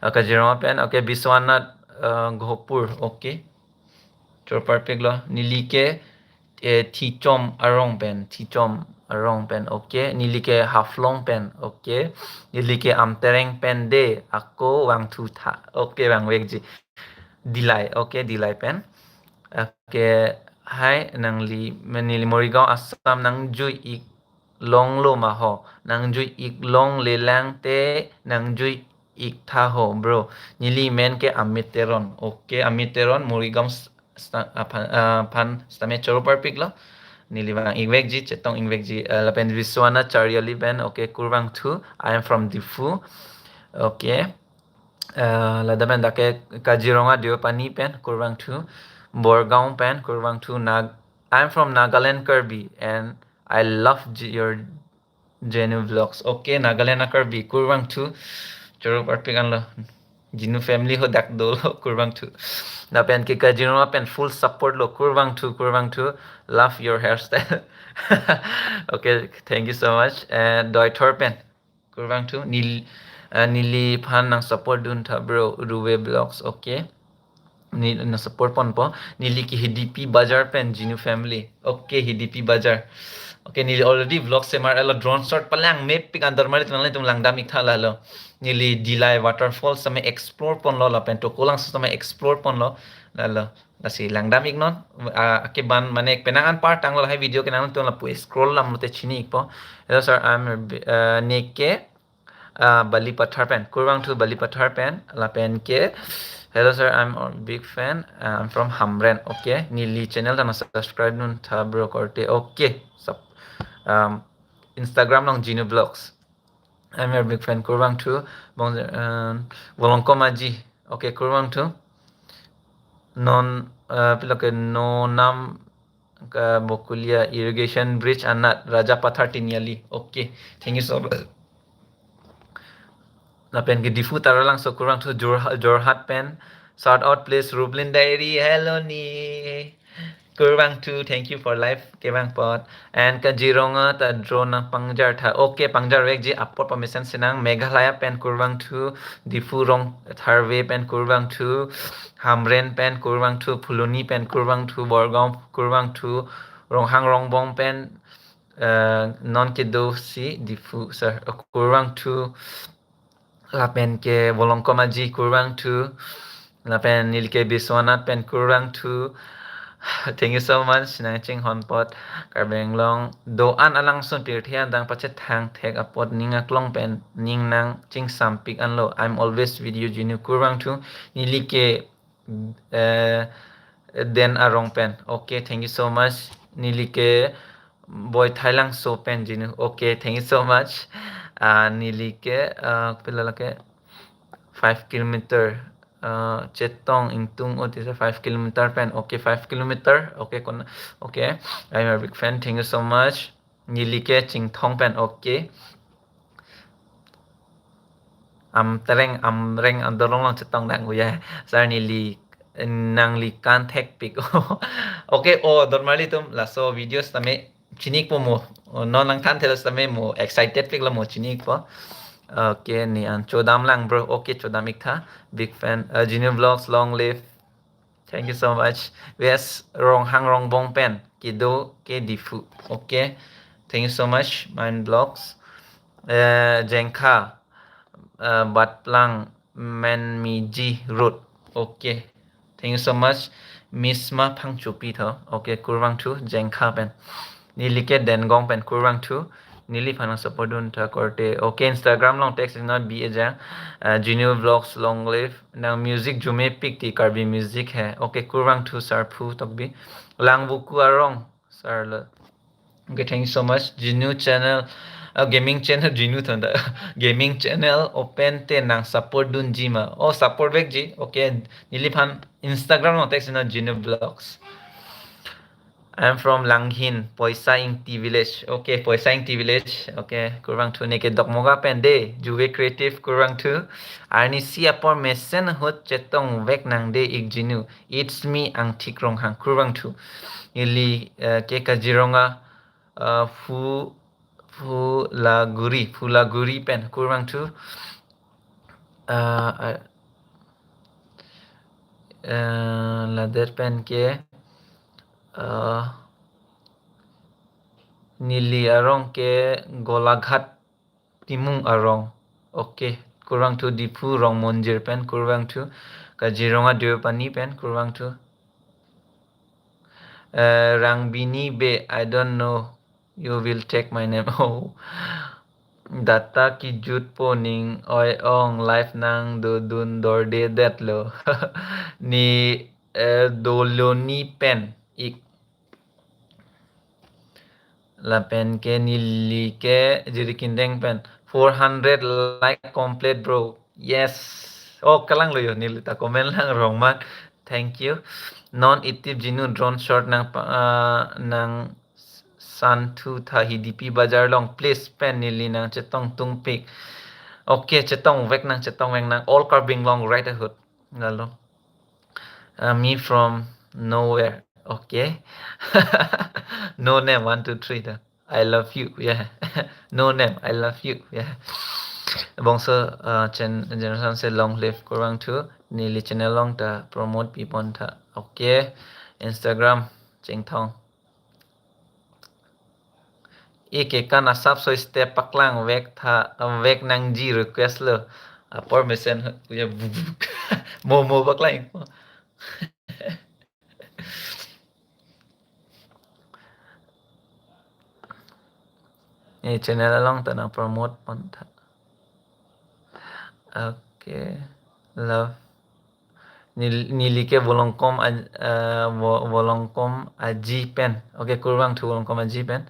Uh, Kaziranga pen. Okay, Biswanath, uh, Gopur. Okay. Choro parpiklo. Neli ke, eh, Thichom arong pen, Thichom arong pen. Okay. Neli ke Haflong pen. Okay. Neli ke Amtereng pen de, ako vangthu tha. Okay, vangvekji. Dillai. Okay, Dillai pen. Okay. Hi, nangli, neli Morigaon Assam nangjui ik longlo ma ho. Nangjui ik longle lang te nangjui ik tha ho, bro. Neli men ke Amit Teron. Okay, Amit Teron, Morigaon s-, sta-, aphan, aphan sitame choro parpiklo. Neli vang ingvekji, chetong ingvekji, eh, lapen Viswanath Chariali pen. Okay, kurvangthu. I am from Diphu. Okay. Eh, ladak pen dak ke Kaziranga Deopani pen, kurvangthu. Borgaon pen, kurvangthu. Nag-, I am from Nagaland Karbi and I love j-, your Jinu Vlogs. Okay, Nagaland a Karbi, kurvangthu. Choro parpik anlo. Jinu family ho dak dolo, kurvangthu. Lapen ke Kaziranga pen full support lo, kurvangthu, kurvangthu. Love your hairstyle. Okay, thank you so much. And Doithor pen. Kurvangthu, nel-, eh, neliphan nang support dun tha, bro, Ruve Vlogs. Okay. Neli nang support ponpo. Neli ke Hidipi Bazar pen Jinu family. Okay, Hidipi Bazar. Okay, neli already vlog semar alo, drone shot palang mepik antar mari tum lang, tum langdam ik tha lalo. Neli Dillai waterfall sitame explore ponlo lapen Tokolangso sitame explore ponlo lalo. Lasi langdam ik non, ah, keban mane penang an part tanglo lahai video kenangtum lapu scroll lam lote chini ikpo. Hello sir, I'm, uh, neke, uh, Balipathar pen. Kurvangthu Balipathar pen, lapen ke. Hello sir, I'm a big fan. Uh, I'm from Hamren. Okay, neli channel ta nang subscribe dun tha bro korte. Okay, sub, um, Instagram along Jinu Vlogs. I'm your big fan. Kurvangthu, bong, um, Volongkom Aji. Okay, kurvangthu. Non, uh, pilo ke Nonam ke Bokulia irrigation bridge anat Rajapathar Tiniali. Okay, thank you so much. Lapen ke Diphu Taralangso, kurvangthu. Jorha-, Jorhat pen. Shout out please, Rublin Diary. Hello ni. Kurvangthu, thank you for life. Kevang apot. And Kaziranga ta drone nang pangjar tha. Okay, pangjar vekji, apor permission sinang. Meghalaya pen kurvangthu, Diphu Rong Tharve pen kurvangthu, Hamren pen kurvangthu, Phuloni pen kurvangthu, Borgaon kurvangthu, Ronghang Rongbong pen, eh, non kedo si Diphu sir, kurvangthu. Lapen ke Volongkom Aji kurvangthu. Lapen neli ke Biswanath pen kurvangthu. Thank you so much, nang chinghon apot. Karbi Anglong do-an alangsun pirthe adang pachethang thek apot ning aklong pen ning nang chingsampik anlo. I'm always with you, Jinu, kurvangthu. Neli ke, eh, Den arong pen. Okay, thank you so much. Neli ke Boy Thailang so pen Jinu. Okay, thank you so much. Ah, neli ke, ah, pila lake five kilometer, ah, chetong ingtung o tisa five kilometer pen. Okay, five kilometer. Okay, kon, okay. I'm a big fan. Thank you so much. Neli ke Chinthong pen. Okay. Amtereng, Amreng, Amdolong along chetong dang uya. Sir neli nangli kan thekpik. Okay, oh, dormarli atum laso video sitame chinikpo mo. Oh, non nangthan thelo sitame mo excited pik lo mo chinikpo. Okay, ne an chodam lang bro. Okay, chodam ik tha. Big fan. Uh, Jinu Vlogs, long live. Thank you so much. Yes, Ronghang Rongbong pen. Kedo ke Diphu. Okay. Thank you so much, Mind Vlogs. Uh, Jengkha. Uh, Batplang Menmiji Road. Okay. Thank you so much. Misma Phangchopi tho. Okay, kurvangthu Jengkha pen. Neli ke Dengong pen kurvangthu. Neliphan nang support dun tha korte. Okay, Instagram along text is not be a jang. Uh, Jinu Vlogs long live. Nang music jume pik ti Karbi music he. Okay, kurvangthu Sarphu Tokbi. Langvuku arong sir lo. Okay, thank you so much. Jinu channel, uh, gaming channel, Jinu thanda. Gaming channel open te nang support dunji ma. Oh, support vekji. Okay, neliphan Instagram along text na Jinu Vlogs. I'm from Langhin, Poisa Ingti village. Okay, Poisa Ingti village. Okay, kurvangthu, ne ke Dokmoka pen de, Juve Creative kurvangthu. Arnisi apor mesen ahut chetong vek nang de ik Jinu. It's me Angthik Ronghang kurvangthu. Neli, eh, ke Kaziranga, eh, Phu, Phulaguri, Phulaguri pen kurvangthu. Eh, eh, eh, lader pen ke, eh, neli arong ke Golaghat Timung arong. Okay, kurvangthu Diphu Rongmonjir pen kurvangthu, Kaziranga Deopani pen kurvangthu. Eh, Rangbini Bey, I don't know, you will take my name. Oh. Data kejut po ning oi ong, live nangdodun dorde detlo. Ne, eh, Doloni pen ik. Lapen ke neli ke Jirikindeng pen. Four hundred like complete, bro. Yes. Oh, kalang lo yo, neli ta comment lang rong man. Thank you. Non itip Jinu drone shot nang pa-, ah, nang santhu tha hi D P Bazar along. Please pen neli nang chetong tungpik. Okay, chetong vek nang, chetong vek nang. All Karbi Anglong right ahut. Lalo. Uh, me from nowhere. Okay. No name, one, two, three, da. I love you. Yeah. No name, I love you. Yeah. Bongso, uh, chen-, generation se long live kurvangthu. Neli channel along ta promote pipon tha. Okay. Instagram, Chingthong. Ike kan asap so step paklang vek tha, vek nangji request lo. Apor mesen ya bubuk. Momo paklang. Ini channel along ta nang promote pon tha. Okay. Love. Nel-, neli ke Volongkom Aj-, eh, Vo-, Volongkom Aji pen. Okay, kurvangthu Volongkom Aji pen.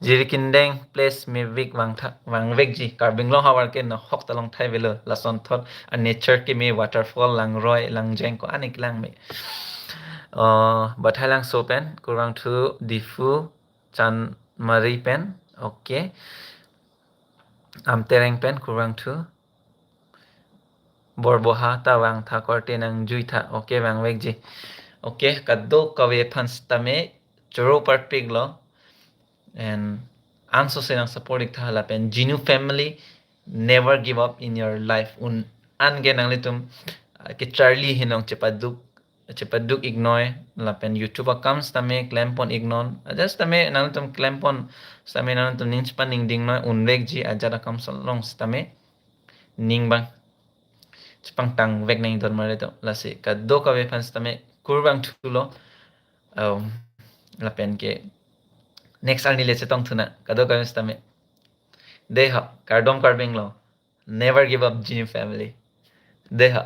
Jirikindeng place me vik vang tha, vang vekji. Karbi Anglong havar ke nahok ta longthai avelo. Lasonthot a nature ke me waterfall, langroi, langjeng ko anik lang me. Uh, Bathai Langso pen, kurvangthu Diphu Chanmari pen. Okay. Amtereng pen kurvangthu. Borboha ta vang tha korte nangjui tha. Okay, vang vekji. Okay, kadokave aphan sitame choro parpik lo. And anso se nang support ik tha lapen Jinu family, never give up in your life. Un an ke nanglitum, ah, kecharli henong chepaduk, chepaduk iknoi lapen YouTube akam sitame klem pon iknon. Just tame nanglitum klem pon sitame nanglitum ning chepaningding noi, un vekji ajat akam along sitame ning bang chepangtang vek nang idor mare to. Lasi kadokave aphan sitame kurvangthu lo. Um, lapen ke next arni le chetong thu nang kadokave sitame. Dei ho, kardom Karbi Anglong. Never give up Jinu family. Dei ho.